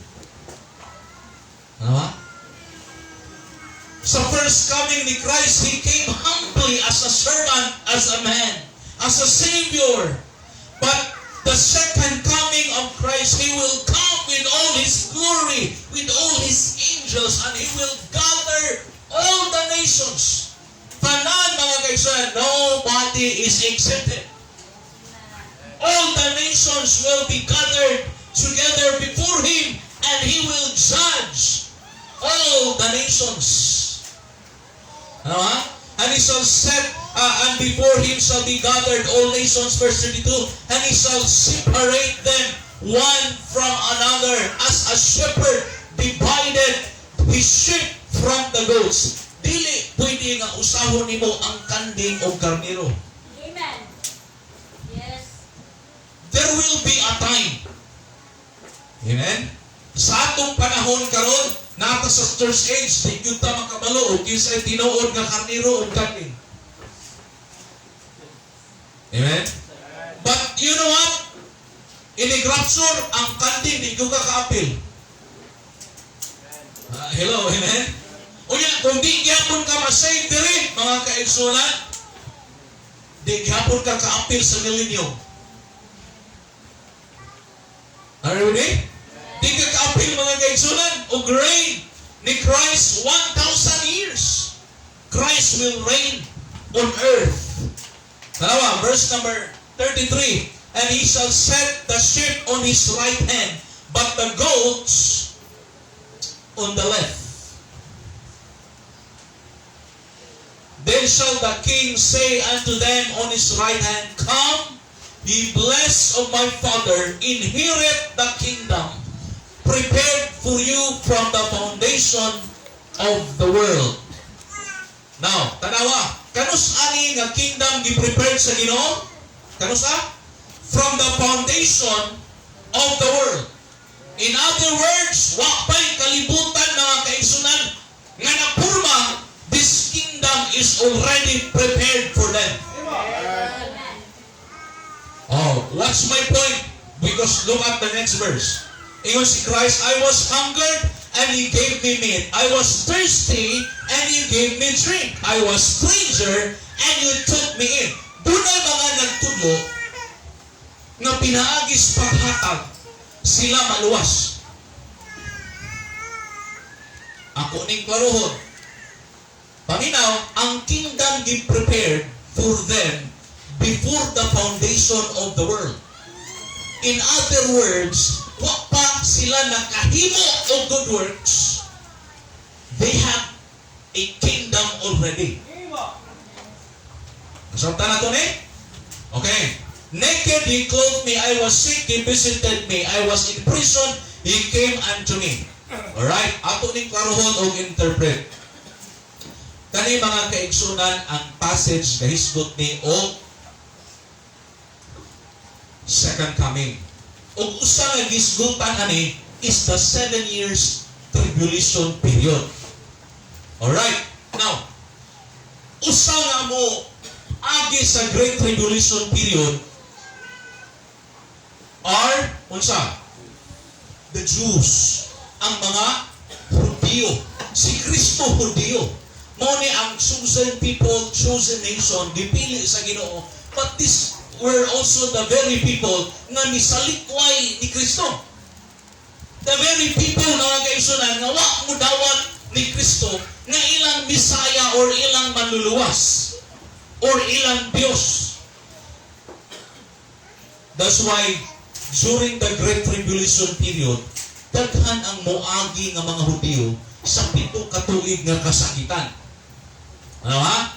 Ano ba? Sa first coming ni Christ, He came humbly as a servant, as a man, as a savior. But the second coming of Christ, He will come with all His glory, with all His angels, and He will gather all the nations. Tanan, mga kaigsuonan, nobody is exempted. All the nations will be gathered together before Him, and He will judge all the nations. Ano ha? And He shall set, and before Him shall be gathered all nations, verse 32, and He shall separate them one from another, as a shepherd divided his sheep from the goats. Dili pwede nga usahon nimo ang kanding o karnero. Amen. Yes. There will be a time. Amen? Sa atong panahon karon, nata sa church age, di gyud ta makabalo og kinsay tinuod nga karnero o kanding. Amen? But you know what? Inig rapture, ang kanding di gyud ka kaapil. Hello, amen? Unya, kung di gyapon ka ma-save diri, mga kaigsuonan, di gyapon ka kaapil sa millennium. Are you ready? Di ka kaapil, mga kaigsuonan, og reign ni Christ 1,000 years. Christ will reign on earth. Tanawa, verse number 33. And He shall set the sheep on His right hand, but the goats on the left. Then shall the King say unto them on His right hand, "Come, ye blessed of my Father, inherit the kingdom prepared for you from the foundation of the world." Now, tanawa, kanus ani nga kingdom gi-prepared sa Ginoo? Kanus a? From the foundation of the world. In other words, wa pa'y kalibutan, mga kaigsuonan, nga napurma, this kingdom is already prepared for them. Amen. Oh, what's my point? Because look at the next verse. Ingon si Christ, "I was hungered and He gave me meat. I was thirsty and He gave me drink. I was stranger and you took me in." Dunay mga nagtudlo nga pinaagis paghatag sila maluwas. Ako ning klarohon. Paminaw, ang kingdom gi-prepared for them before the foundation of the world. In other words, wa pa sila nakahimo og good works, they have a kingdom already. Nasabtan na to ni? Okay. "Naked, he clothed me. I was sick, he visited me. I was in prison, he came unto me." Alright? Ato ning klarohon og interpret. Kani, mga kaigsunan, ang passage gahisgot ni og second coming. Og usa nga gisgutan ani is the 7 years tribulation period. Alright. Now, usa nga mo agi sa Great Tribulation period are unsa? The Jews. Ang mga Hudiyo. Si Kristo, Hudiyo. Mao ni ang chosen people, chosen nation, gipili sa Ginoo. But this were also the very people nga misalikway ni Kristo. The very people, mga kaigsunan, nga wa mo dawat ni Kristo nga ilang Misaya or ilang manluluwas or ilang Diyos. That's why during the Great Tribulation period, daghan ang moagi nga mga Hudiyo sa 7 ka tuig nga kasakitan. Ano ha?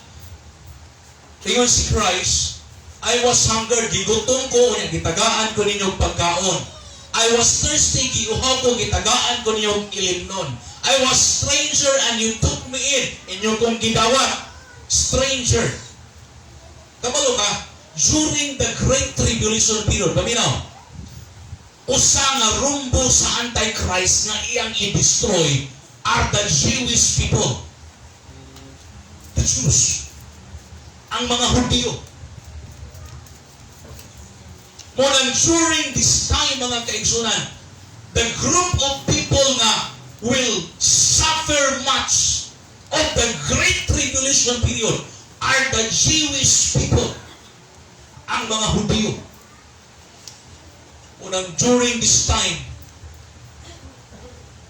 Ingon si Christ, "I was hunger, gigutom ko, unya gitagaan ko ninyo pagkaon. I was thirsty, giuhaw ko, gitagaan ko ninyo ilimnon. I was stranger and you took me in. Inyo kong gidawat." Stranger. Kabalo ka, during the Great Tribulation period, paminaw, usa nga rumbo sa Antichrist nga iyang i-destroy are the Jewish people. The Jews. Ang mga Hudiyo. More than during this time, mga kaigsunan, the group of people nga will suffer much of the Great Tribulation period are the Jewish people. Ang mga Hudiyo. Unang during this time,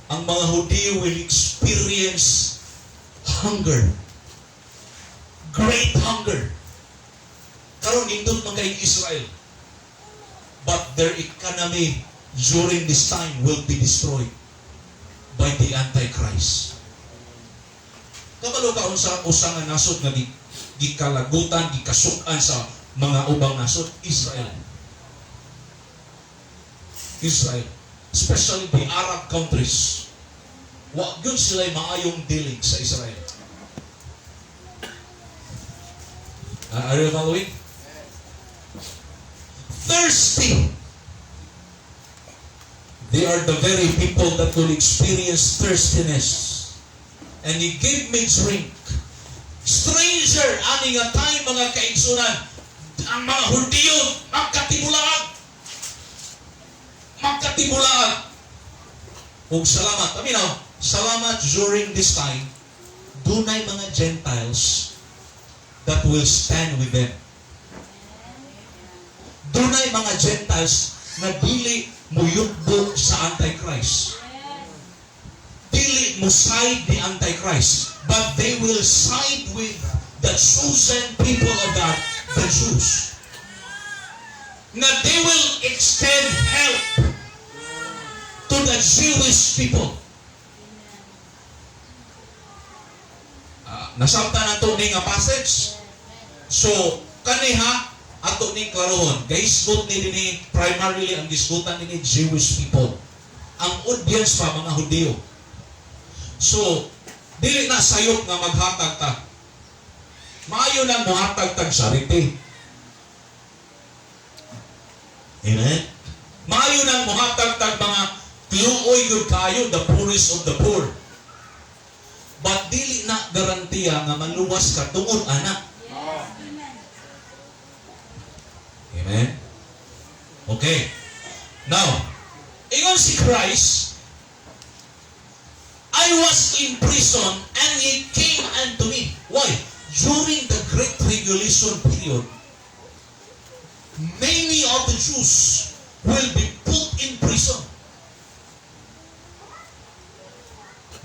ang mga Hudiyo will experience hunger. Great hunger. Karon nindot man kay Israel. But their economy during this time will be destroyed by the Antichrist. Kabalo ka unsa usa nga nasod nga gikalagutan, gikasuk-an sa mga ubang nasod? Israel. Israel. Especially the Arab countries. Wa gyud sila maayong dealing sa Israel. Are you following? Thirsty. They are the very people that will experience thirstiness. "And he gave me drink." Stranger, ani nga time, mga kaigsunan, ang mga Hudiyo, magkatibulaag. Magkatibulaag. Ug salamat. Paminaw, salamat, during this time, dunay mga Gentiles that will stand with them. Dunay mga Gentiles na dili muyukbo sa Antichrist. Dili mo side ni Antichrist, but they will side with the chosen people of God, the Jews. Na they will extend help to the Jewish people. Nasabtan nato ni nga passage. So, kaniha, ato ning klarohon. Gahisgot ni dinhi, primarily ang gisgutan ni Jewish people. Ang audience pa, mga Hudiyo. So, dili na sayop nga maghatag ta. Maayo nang mohatag tag charity. Amen? Maayo nang mohatag tag mga kluoy gud kayo, the poorest of the poor. But dili na garantiya nga maluwas ka tungod ana. Yes. Amen. Amen? Okay. Now, ingon si Christ, "I was in prison and he came unto me." Why? During the Great Tribulation period, many of the Jews will be put in prison.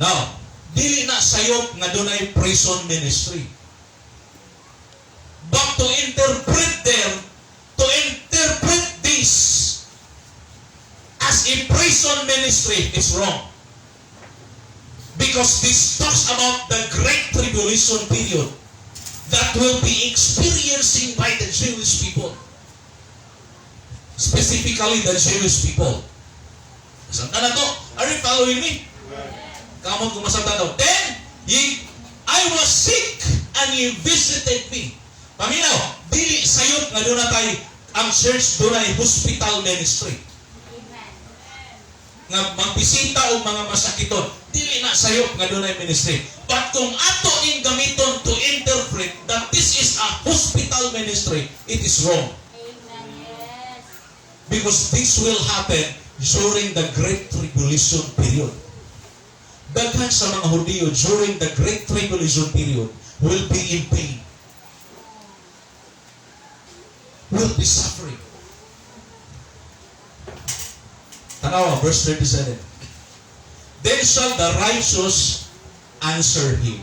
Now, Dili na sayop nga dunay prison ministry. But to interpret them, to interpret this as a prison ministry is wrong. Because this talks about the Great Tribulation period that will be experiencing by the Jewish people. Specifically, the Jewish people. Nasabtan na to? Are you following me? Kamot kung masabtan to. "Then, I was sick and ye visited me." Paminaw, dili sayop nga duna tay ang church dunay hospital ministry. Amen. Nga magbisita og mga masakiton. Dili na sayop nga dunay ministry. But kung ato ning gamiton to interpret that this is a hospital ministry, it is wrong. Amen. Yes. Because this will happen during the Great Tribulation period. Daghan sa mga Hudiyo during the Great Tribulation period will be in pain. Will be suffering. Tanawa, verse 37. "Then shall the righteous answer him."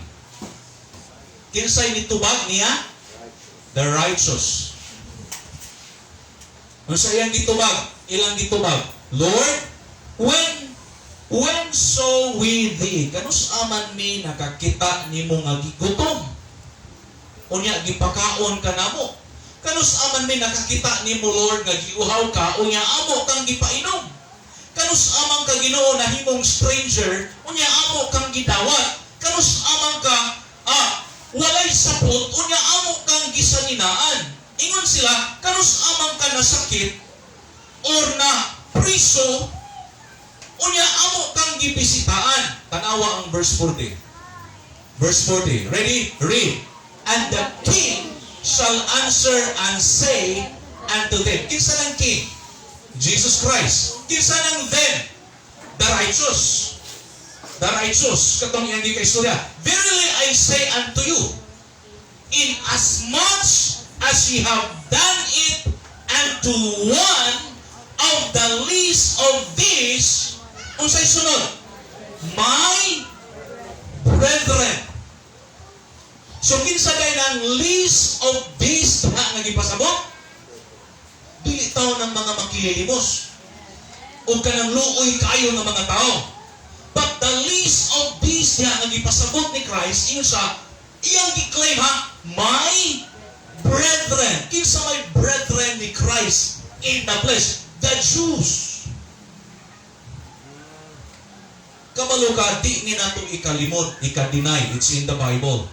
Kinsay nitubag niya? The righteous. Unsa iyang gitubag? Ilang gitubag? "Lord, when saw we thee?" Kanus aman mi nakakita nimo nga gigutom? Unya gipakaon ka namo? Kanus aman mi nakakita nimo, Lord, nga giuhaw ka? Unya amo kang gipainom? Kanus aman ka, Ginoo, nahimong stranger? Unya amo kang gidawat? Kanus aman ka walay sapot? Unya amo kang gisanginaan? Ingon sila, "Kanus aman ka nasakit or na priso? Unya amo kang gibisitaan?" Tanawa ang verse 40. Verse 40. Ready? Read. "And the King shall answer and say unto them." Kinsa nang King? Jesus Christ. Kinsa nang them? The righteous. The righteous. Katong iyang gikaistorya. "Verily I say unto you, in as much as ye have done it unto one of the least of these," unsay sunod? "My brethren." So kinsa day nang least of these nga nga gipasabot? Dili tawo ng mga makililimos o kanang luoy kayo ng mga tao. But the least of these nga nga gipasabot ni Christ, ingon siya, iyang gi-claim ha, "my brethren." Kinsa may brethren ni Christ in the flesh? The Jews. Kabalo ka, di ni nato ikalimot, ika-deny, it's in the Bible,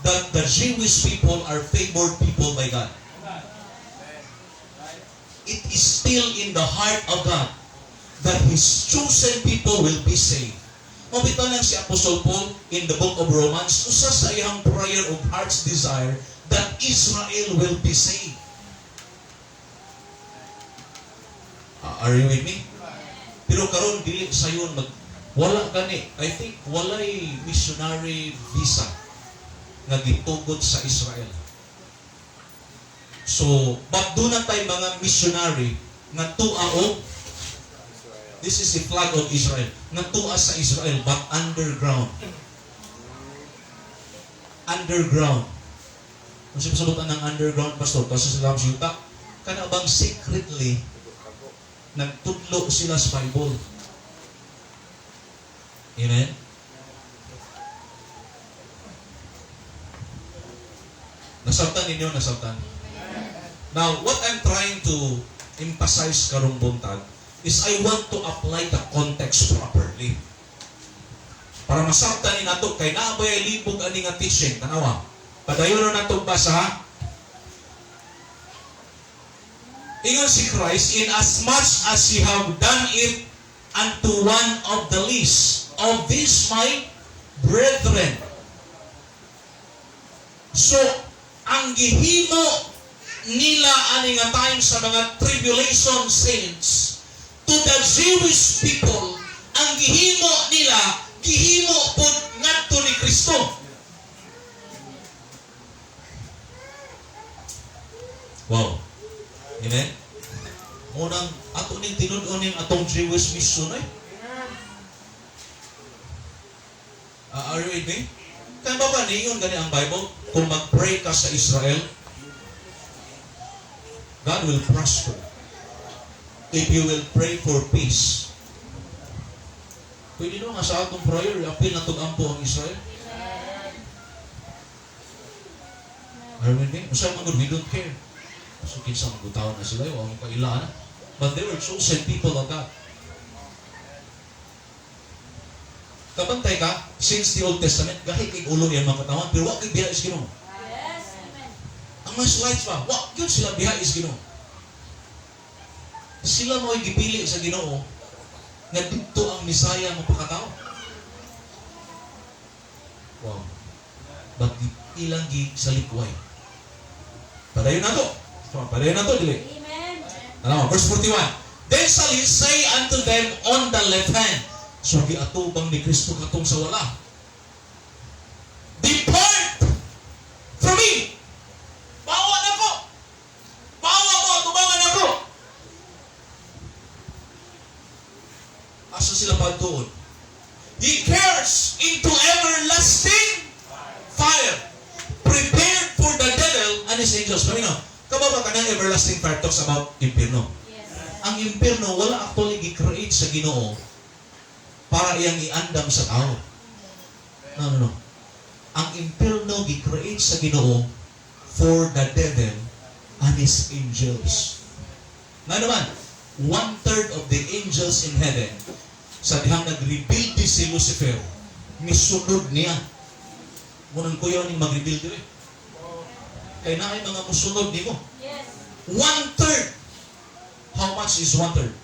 that the Jewish people are favored people by God. It is still in the heart of God that His chosen people will be saved. Mao bitaw lang si Apostle Paul in the book of Romans, usa sa iyang prayer of heart's desire that Israel will be saved. Are you with me? Pero karon dili sayon mag wala gani. I think walay missionary visa nga gitugot sa Israel. So, but duna tay mga missionary nga tua og, this is the flag of Israel, nga tua sa Israel but underground. Underground. Kung siya ng underground, pastor, kasi sila sa yuta, kana bang secretly nagtudlo sila sa Bible. Amen? Nasabtan ninyo, nasabtan. Now, what I'm trying to emphasize karong buntag is I want to apply the context properly. Para masabtan ni nato kay naa bay libog ani nga teaching, tanawa. Padayon na nato basa ha. Ingon si Christ, "In as much as ye have done it unto one of the least of these my brethren." So, ang gihimo nila ani nga time sa mga tribulation saints to the Jewish people, ang gihimo nila, gihimo pod ngadto ni Kristo. Wow. Amen? Munang ato ning tinud-on ning atong Jewish mission ay. Are you with me? Kaya ba ba niingon gani ang Bible? Kung mag-pray ka sa Israel, God will prosper. If you will pray for peace. Pwede no nga sa atong prayer, apil na ampo ang Israel. Are you with me? Usa man gud, we don't care. So kinsa man gud na sila, wa mo kaila na. But they were chosen people of God. Kabantay ka, since the Old Testament, gahi kay ulo yan mga katawan, pero wa kay biya is Ginoo. Yes. Amen. Ang mga slides pa, wa gyud sila biya is Ginoo. Sila mo'y gipili sa Ginoo nga didto ang Misaya mapakatao. Wow. But ilang gi salikway. Padayon na to. Padayon na to, dili. Amen. Ano, verse 41. "Then shall he say unto them on the left hand." So giatubang ni Kristo katong sa wala. "Depart from me. Bawa nako. Bawa mo, tubangan ako." Asa sila padtuon? "Ye cursed, into everlasting fire, prepared for the devil and his angels." Paminaw, kababa ka ng everlasting fire talks about impierno. Yes. Ang impierno wala actually gi-create sa Ginoo para iyang iandam sa tao. No. Ang impierno gi-create sa Ginoo for the devil and his angels. Nga naman, one-third of the angels in heaven, sa dihang nag-rebelde si Lucifer, misunod niya. Munang kuya ning mag-rebelde eh. Kay naay mga musunod nimo. Yes. One-third. How much is one-third?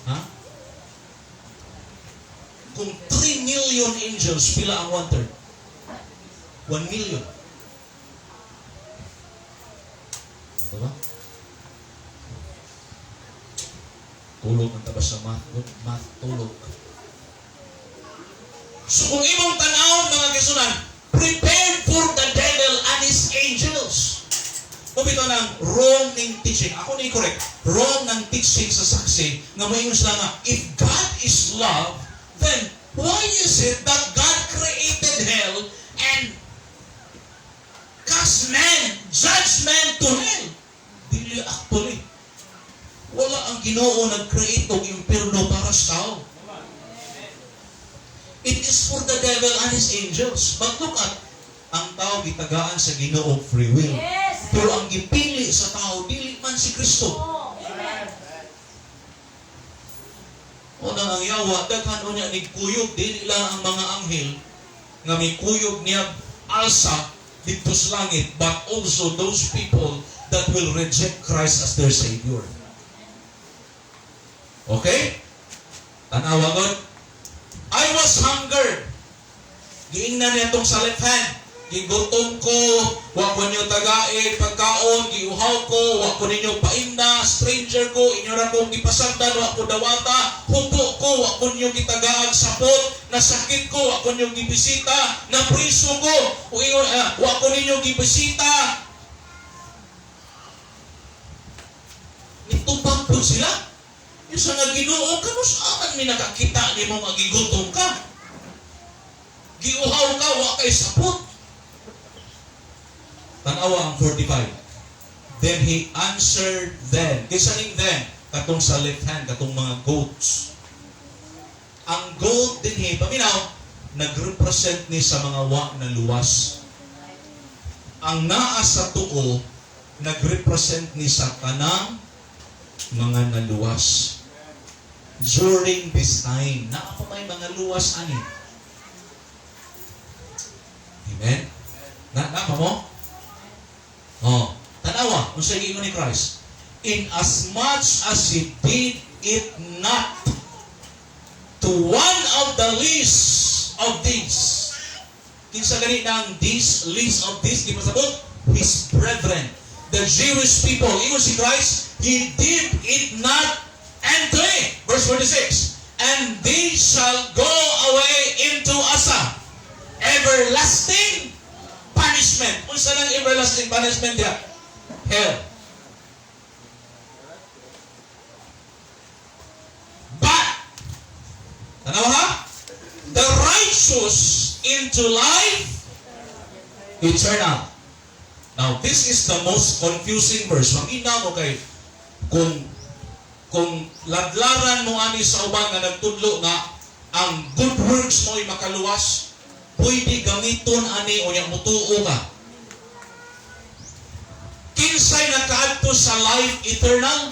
Ha? Kung 3 million angels, pila ang one-third? 1 million. Diba? Tulog ang tabas sa math. Good math, tulog. So kung imong tan-awon, mga kasunan, prepared for the devil and his angels. Kung ito ng wrong ning teaching, ako ni correct, wrong ng teaching sa saksi, nga moingon sila nga, if God is love, then why is it that God created hell and cast man, judge man to hell? Dili actually. Wala ang Ginoo nag-create og impierno para sa tao. It is for the devil and his angels. But look at, ang tao gitagaan sa Ginoo free will. Yes. Pero ang gipili sa tao, dili man si Kristo. Oh, amen. Unang ang yawa, daghan unya ni kuyog, dili lang ang mga anghel nga mikuyog niya alsa didto sa langit, but also those people that will reject Christ as their Savior. Okay? Tanawa god. "I was hungered." Giingnan niya tong sa left hand. "Gigutom ko, wa ko ninyo tagaid, pagkaon, giuhaw ko, wa ko ninyo paimna, stranger ko, inyo ra kong gipasagdan, wa ko dawata, hupo ko, wa ko ninyo gitagaag sapot, nasakit ko, wa ko ninyo gibisita, napriso ko, o ingon, wa ko ninyo gibisita." Nitubang po sila. Yung sa nga Ginoo, kanus-aman mi nakakita nimo nga gigutom ka? Giuhaw ka, wa kay sapot. Tanawa ang 45. "Then he answered them." Kinsa ning them? Katong sa left hand, katong mga goats. Ang goat din he, paminaw, nag-represent ni sa mga wa na luwas. Ang naa sa tuo, nag-represent ni sa tanang mga naluwas. During this time, naa pa may mga luwas ani. Amen? Na pa mo? Oh, tanawa, unsa giingon ni Christ? "In as much as he did it not to one of the least of these." Kinsa gani nang this least of these? Di pasabot? His brethren, the Jewish people. Ingon si Christ, "He did it not unto me." Verse 46. "And they shall go away into asa? Everlasting punishment." Unsa nang everlasting punishment diha? Hell. "But Tanawa ha? The righteous into life eternal. Now, this is the most confusing verse. Mangina mo kay kung ladlaran mo ani sa uban nga nagtudlo nga ang good works mo'y makaluwas, pwede gamiton ani o nya mutuo ka. Kinsay nakaadto sa life eternal?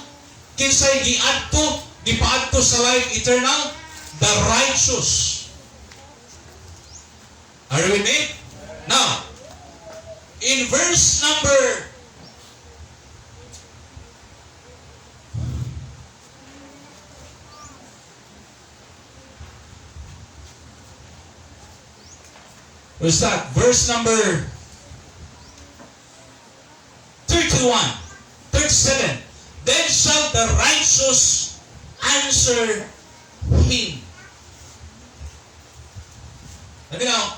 Kinsay giadto, gipaadto sa life eternal? The righteous. Are you with me? Now, in verse number What's that? Verse number 31, 37. "Then shall the righteous answer him." Sabi na,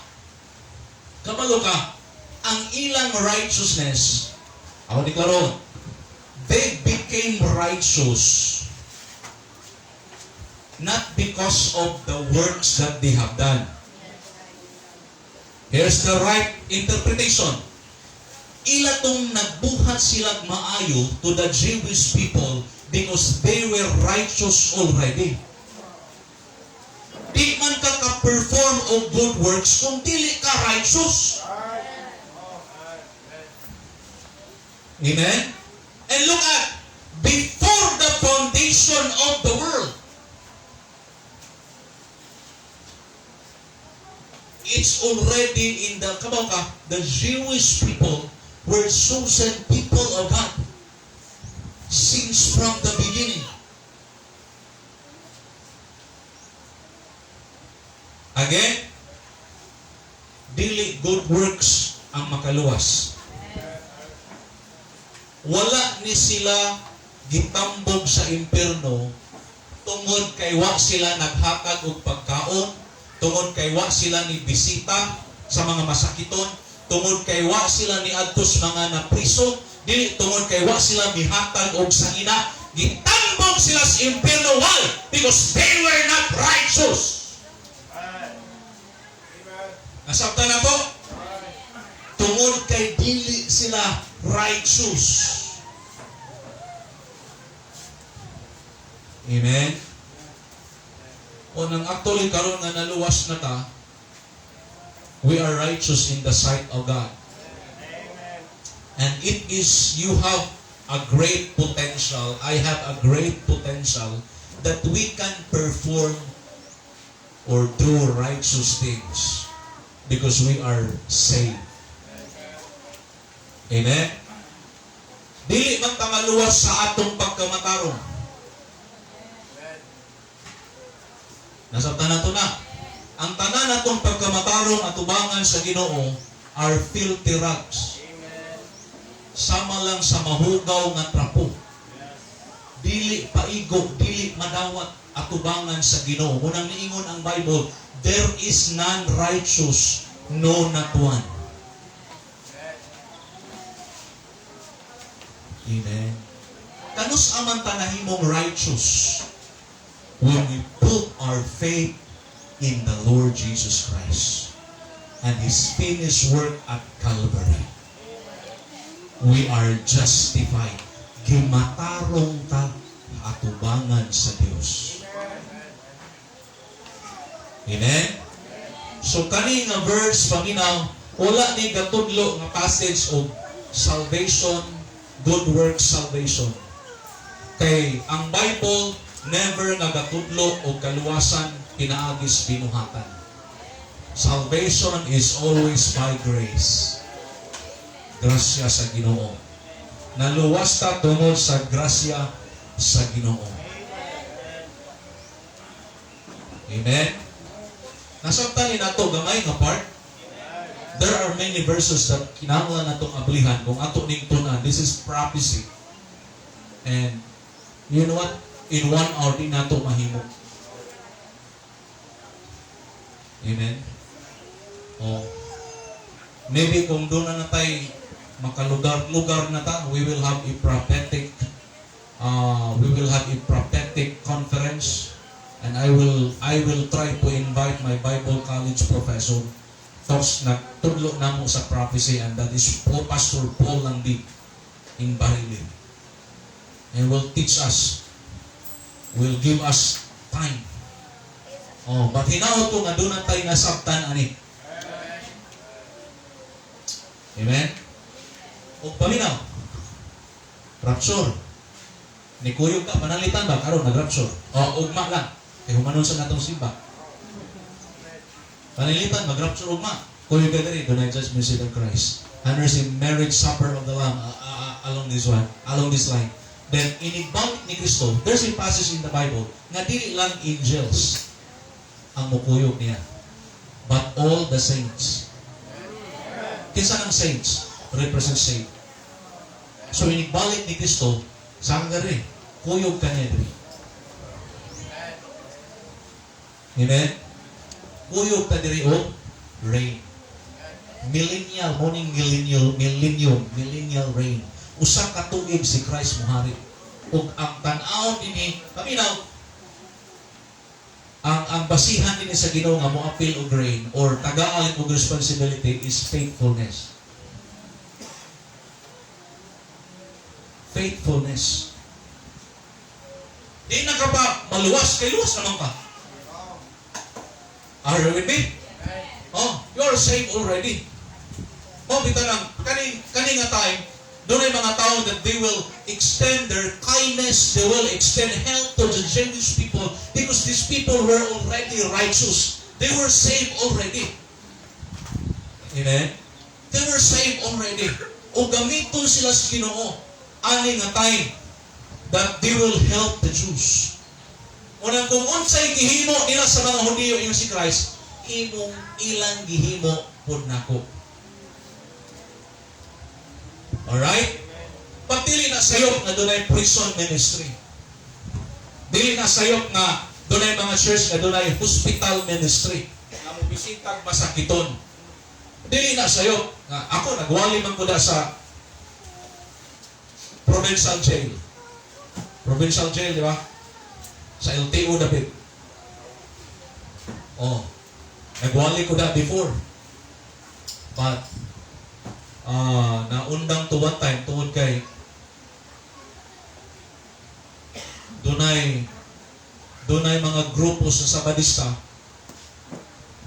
kabalo ka, ang ilang righteousness, ako deklaro, they became righteous not because of the works that they have done. Here's the right interpretation. Ila tong nagbuhat silang maayo to the Jewish people because they were righteous already. Di man ka ka-perform og good works kung dili ka righteous. Amen? And look at, before the foundation of the world. It's already in the, kabaw ka, the Jewish people were chosen people of God since from the beginning. Again, dili good works ang makaluwas. Wala ni sila gitambog sa impierno tungod kay wa sila naghatag og pagkaon, tungod kay wa sila ni bisita sa mga masakiton, tungod kay wa sila ni adtos mga napriso, dili tungod kay wa sila mihatag og sangina. Gitambog sila sa impierno. Why? Because they were not righteous. Nasabtan na to? Tungod kay dili sila righteous. Amen? O nang actually karon nga naluwas na ta, we are righteous in the sight of God. And it is, you have a great potential, I have a great potential that we can perform or do righteous things because we are saved. Amen? Dili man ta maluwas sa atong pagkamatarong. Nasabtan nato na. Ang tanan natong pagkamatarong atubangan sa Ginoo are filthy rags. Sama lang sa mahugaw nga trapo. Dili paigo, dili madawat atubangan sa Ginoo. Munang niingon ang Bible, "There is none righteous, no, not one." Amen. Kanus aman ta nahimong righteous? When we put our faith in the Lord Jesus Christ and His finished work at Calvary. We are justified. Gimatarong ta atubangan sa Dios. Amen? So kani nga verse, paminaw, wala ni gatudlo nga passage of salvation, good works salvation. Kay ang Bible never nga gatudlo og kaluwasan pinaagis binuhatan. Salvation is always by grace. Grasya sa Ginoo. Naluwas ta tungod sa grasya sa Ginoo. Amen? Nasabtan ni nato gamay nga part. There are many verses that kinahanglan natong ablihan kung ato ning tun-an. This is prophecy. And you know what? In one hour di nato mahimo. Amen? Oh. Maybe kung doon na natay makalugar-lugar na ta, we will have a prophetic conference. And I will try to invite my Bible college professor. Tapos nagtudlo namo sa prophecy, and that is Paul, Pastor Paul Langdi in Barili. And will teach us, will give us time. Oh, but hinaot ko nga duna tay nasabtan ani. Amen? O paminaw. Rapture. Ni kuyog ka, panalitan ba? Karon nag-rapture. O, ugma lang. Kay humanon sa natong simba. Panalitan, mag-rapture ugma. Kuyog ka diri, dunay judgment seat of Christ. And there's a marriage supper of the Lamb along this one, along this line. Then, inigbalik ni Kristo, there's a passage in the Bible nga dili lang angels ang mukuyog niya, but all the saints. Kinsa ng saints? Represent saved. So, inigbalik ni Kristo, saan ka rin? Kuyog ka niya diri. Amen? Kuyog ka diri o reign. Millennial, morning millennial, millennium, millennial reign. Usa ka tuig si Christ muhari. Ug ang tan-awon dinhi, paminaw, ang basihan dinhi sa Ginoo nga moapil og reign or tagaan og responsibility is faithfulness. Faithfulness. Di na ka pa maluwas, kay luwas naman ka. Are you with me? Oh, you are saved already. Mo bitaw nang kani nga time, dunay mga tao that they will extend their kindness, they will extend help to the Jewish people because these people were already righteous. They were saved already. Amen? They were saved already. O gamiton sila sa Ginoo ani nga time that they will help the Jews. Unang kung unsay gihimo nila sa mga Hudiyo ingon si Christ, imong ilang gihimo pud nako. Alright? But dili na sayop nga dunay prison ministry. Dili na sayop nga dunay mga church nga dunay hospital ministry. Nga mo bisitag masakiton. Dili na sayop nga ako nagwali man ko da sa provincial jail. Provincial jail, di ba? Sa LTO dapit. Oh. Nagwali ko da before. But naundang to one time tungod kay dunay mga grupo sa Sabadista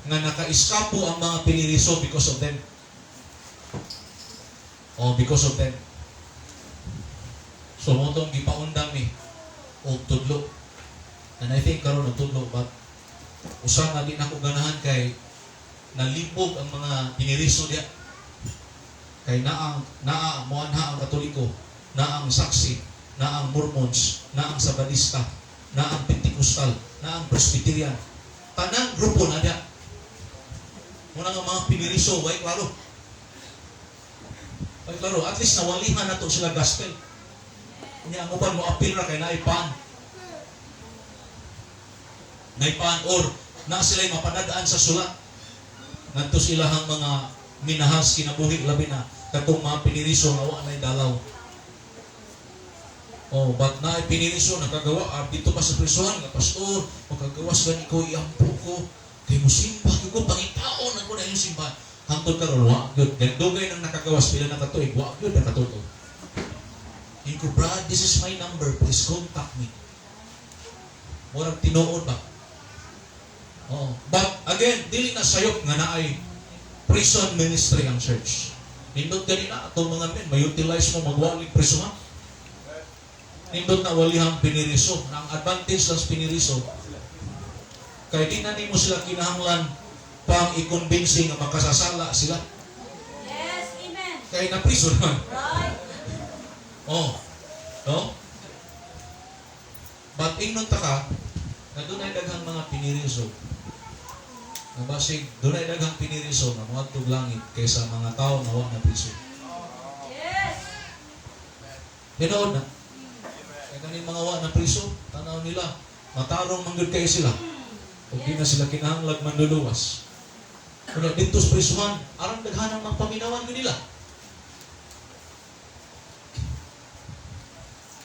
nga naka-eskapo ang mga piniriso because of them. Oh, because of them. So mo tong gipaundang ni og tudlo. And I think karon nagtudlo, but usa nga di nako ganahan kay nalibog ang mga piniriso diya. Kay naa naa moanha ang Katoliko, naa ang Saksi, naa ang Mormons, naa ang Sabadista, naa ang Pentecostal, naa ang Presbyterian. Tanang grupo na diya. Muna nga mga piniriso, way klaro. Way klaro, at least nawalihan na to sila gospel. Unya ang uban mo apil ra kay naay paan. Naipaan or na sila'y mapanadaan sa sulat. Ngadto sila ang mga minahas kinabuhi, labi na katong mga piniriso nga wa nay dalaw. Oh, but na piniriso nakagawa ah, dito pa sa prisuhan nga, "Pastor, makagawas gani ko, iampo ko kay musimba gyud ko, pangitaon ako na yung simba." Hangtod karon wa gyud. Dugay nang nakagawas, pila na ka tuig, wa gyud nakatuto. Ingon ko, "Brad, this is my number, please contact me." Murag tinuod ba? Oh, but again, dili na sayop nga naay prison ministry ang church. Nindot gani na atong mga men, ma-utilize mo magwalig prisuhan. Nindot na walihang piniriso. Na ang advantage lang sa piniriso, kay di na nimo sila kinahanglan pang i-convincing nga makasasala sila. Yes, amen. Kay na prison man. Right. Oh. No? But ingnon ta ka, na dunay daghang mga piniriso. Na basig dunay daghang piniriso nga moadtog langit kaysa mga tao nga wa na priso. Yes. Tinuod na. Kaya kaning mga wa na priso, tanaw nila, matarong man gyud kayo sila. Ug di na sila kinahanglag manluluwas. Kunya dito sa prisuhan, arang daghanang mga paminawan gyud nila.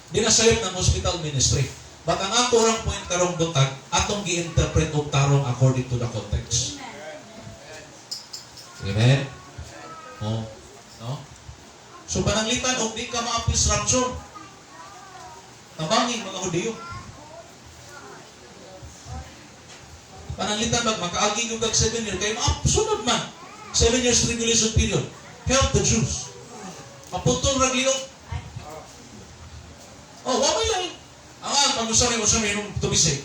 Di na sayop ng hospital ministry. But ang ako orang point karong buntag, atong gi-interpret og tarong according to the context. Amen. Amen? Oh. No? So pananglitan og di ka maapil sa rapture. Tabangin mga Hudiyo. Pananglitan mag makaagi yung kag 7 year kay maap sunod man. 7 years tribulation period. Help the Jews. Maputol ra liog. Oh, wa may lain. Ang ang pag-usari usari nung to be safe.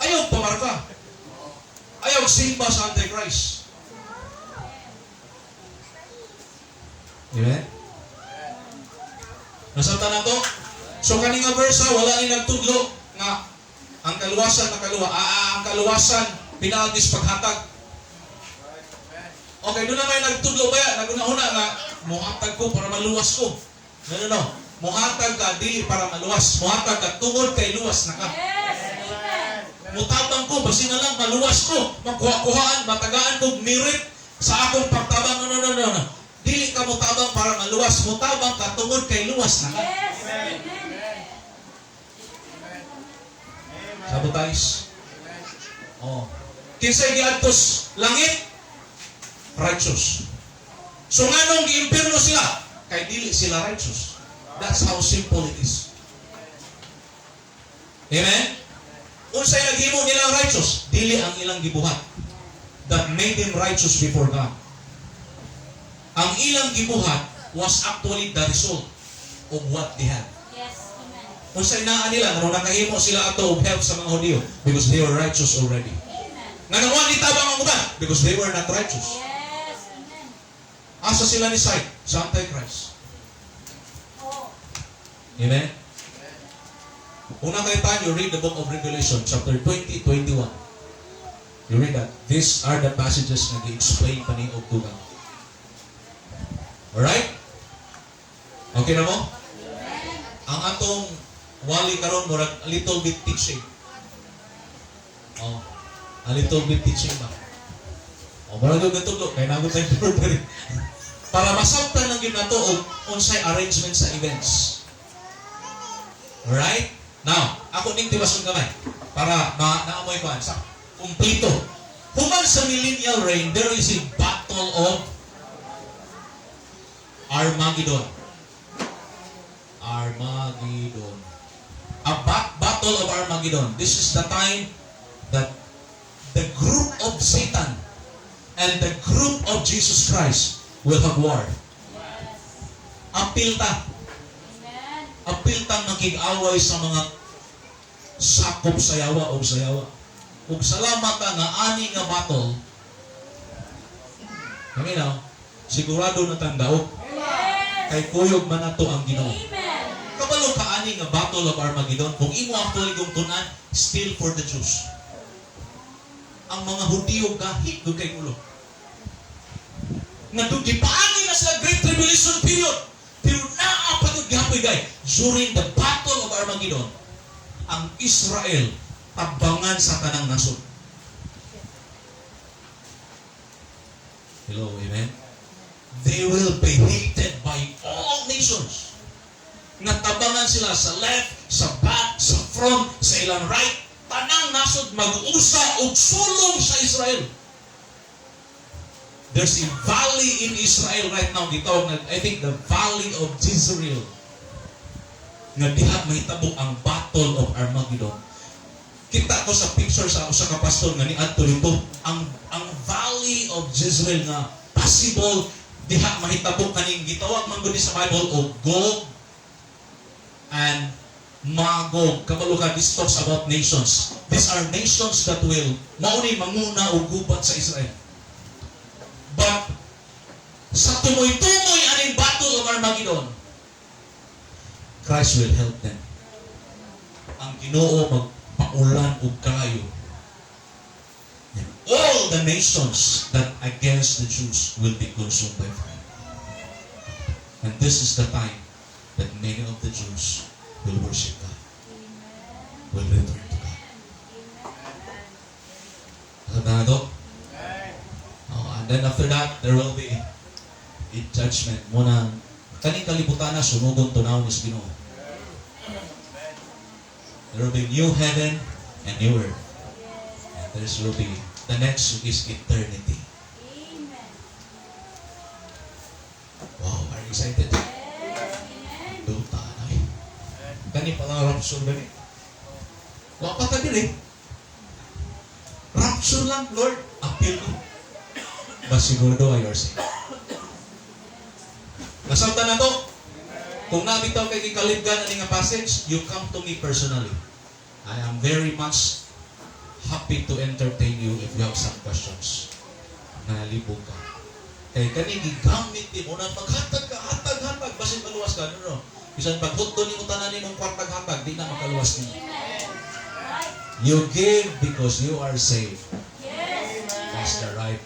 Ayaw pamarka. Ayaw simba sa Antichrist. Amen? Nasabtan na to? So kani nga verse ha, wala ni nagtudlo nga ang kaluwasan nakaluwa. Ang kaluwasan pinaagi sa paghatag. Okay, doon na may nagtudlo ba ya? Naguna-una nga, muhatag ko para maluwas ko. No, no, no. Muhatag ka, dili para maluwas. Muhatag ka, tungod kay luwas na ka. Yes. Amen. Mutabang ko, basi na lang, maluwas ko. Makuha-kuhaan, matagaan ko, merit sa akong pagtabang. No, no, no, no, no. Dili ka mutabang para maluwas. Mutabang ka tungod kay luwas na ka. Yes. Amen. Sabotage. Oh. Kinsay giadtos langit? Righteous. So nganong giimpierno sila? Kay dili sila righteous. That's how simple it is. Amen? Unsay naghimo nilang righteous? Dili ang ilang gibuhat that made them righteous before God. Ang ilang gibuhat was actually the result of what they had. Yes. Amen. Unsay naa nila nganong nakahimo sila ato og help sa mga Hudiyo? Because they were righteous already. Amen. Nganong wa nitabang ang uban? Because they were not righteous. Yes. Amen. Asa sila ni side? Sa Antichrist. Oh. Amen? Una kay time, you read the book of Revelation, chapter 20, 21. You read that. These are the passages na gi-explain pa ni og dugang. Alright? Okay na mo? Amen. Ang atong wali karon murag a little bit teaching. Oh, a little bit teaching ba? Oh, murag yung gatudlo kay nagot tayo diri. Para masabtan lang gyud nato og unsay arrangement sa events. Alright? Now, ako ning tibason gamay para ma naamoy ko sa kumpleto. Human sa millennial reign, there is a battle of Armageddon. Armageddon. A battle of Armageddon. This is the time that the group of Satan and the group of Jesus Christ will have war. Yes. Apil ta. Amen. Apil tang makig-away sa mga sakop sa yawa o sa yawa. Ug salamat ta nga ani nga battle. Kami na, sigurado na tang daog. Yes. Kay kuyog man nato ang Ginoo. Amen. Kabalo ka ani nga battle of Armageddon, kung imo actually kung tun-an, still for the Jews. Ang mga Hudiyo gahit gud kay ulo. Nga doon gipaagi na sila Great Tribulation period. Pero naa pa gyud gihapoy gay during the battle of Armageddon, ang Israel tabangan sa tanang nasod. Hello, amen. They will be hated by all nations. Nga tabangan sila sa left, sa back, sa front, sa ilang right. Tanang nasod mag-usa og sulong sa Israel. There's a valley in Israel right now. Gitawag na, I think, the Valley of Jezreel. Nga diha mahitabo ang Battle of Armageddon. Kita ko sa picture sa usa ka pastor nga niadto dito ang Valley of Jezreel nga possible diha mahitabo kaning gitawag man gud ni sa Bible og Gog and Magog. Kabalo ka, this talks about nations. These are nations that will mao ni manguna og gubat sa Israel. But sa tumoy-tumoy aning Battle of Armageddon, Christ will help them. Ang Ginoo magpaulan og kalayo. And all the nations that against the Jews will be consumed by fire. And this is the time that many of the Jews will worship God, will return to God. Alam na to? Oh, and then after that, there will be a judgment. Muna, kaning kalibutan na sunugon tunaw ni sa Ginoo. There will be new heaven and new earth. And there will be, the next is eternity. Amen. Wow, are you excited? Yes. Amen. Duta na eh. Kani pa lang rapture gani. Wa pa ta diri. Rapture lang, Lord. Apil ko. But sigurado ay you're saved. Nasabtan na to. Kung naa bitaw kay gikalibgan ani nga passage, you come to me personally. I am very much happy to entertain you if you have some questions. Nalibog ka. Kay kani gigamit mo na maghatag ka, hatag, hatag, basin maluwas ka. No. Bisan paghutdo nimo tanan nimong kwartag hatag, di na makaluwas nimo. Amen. Right. You give because you are saved. Yes. That's the right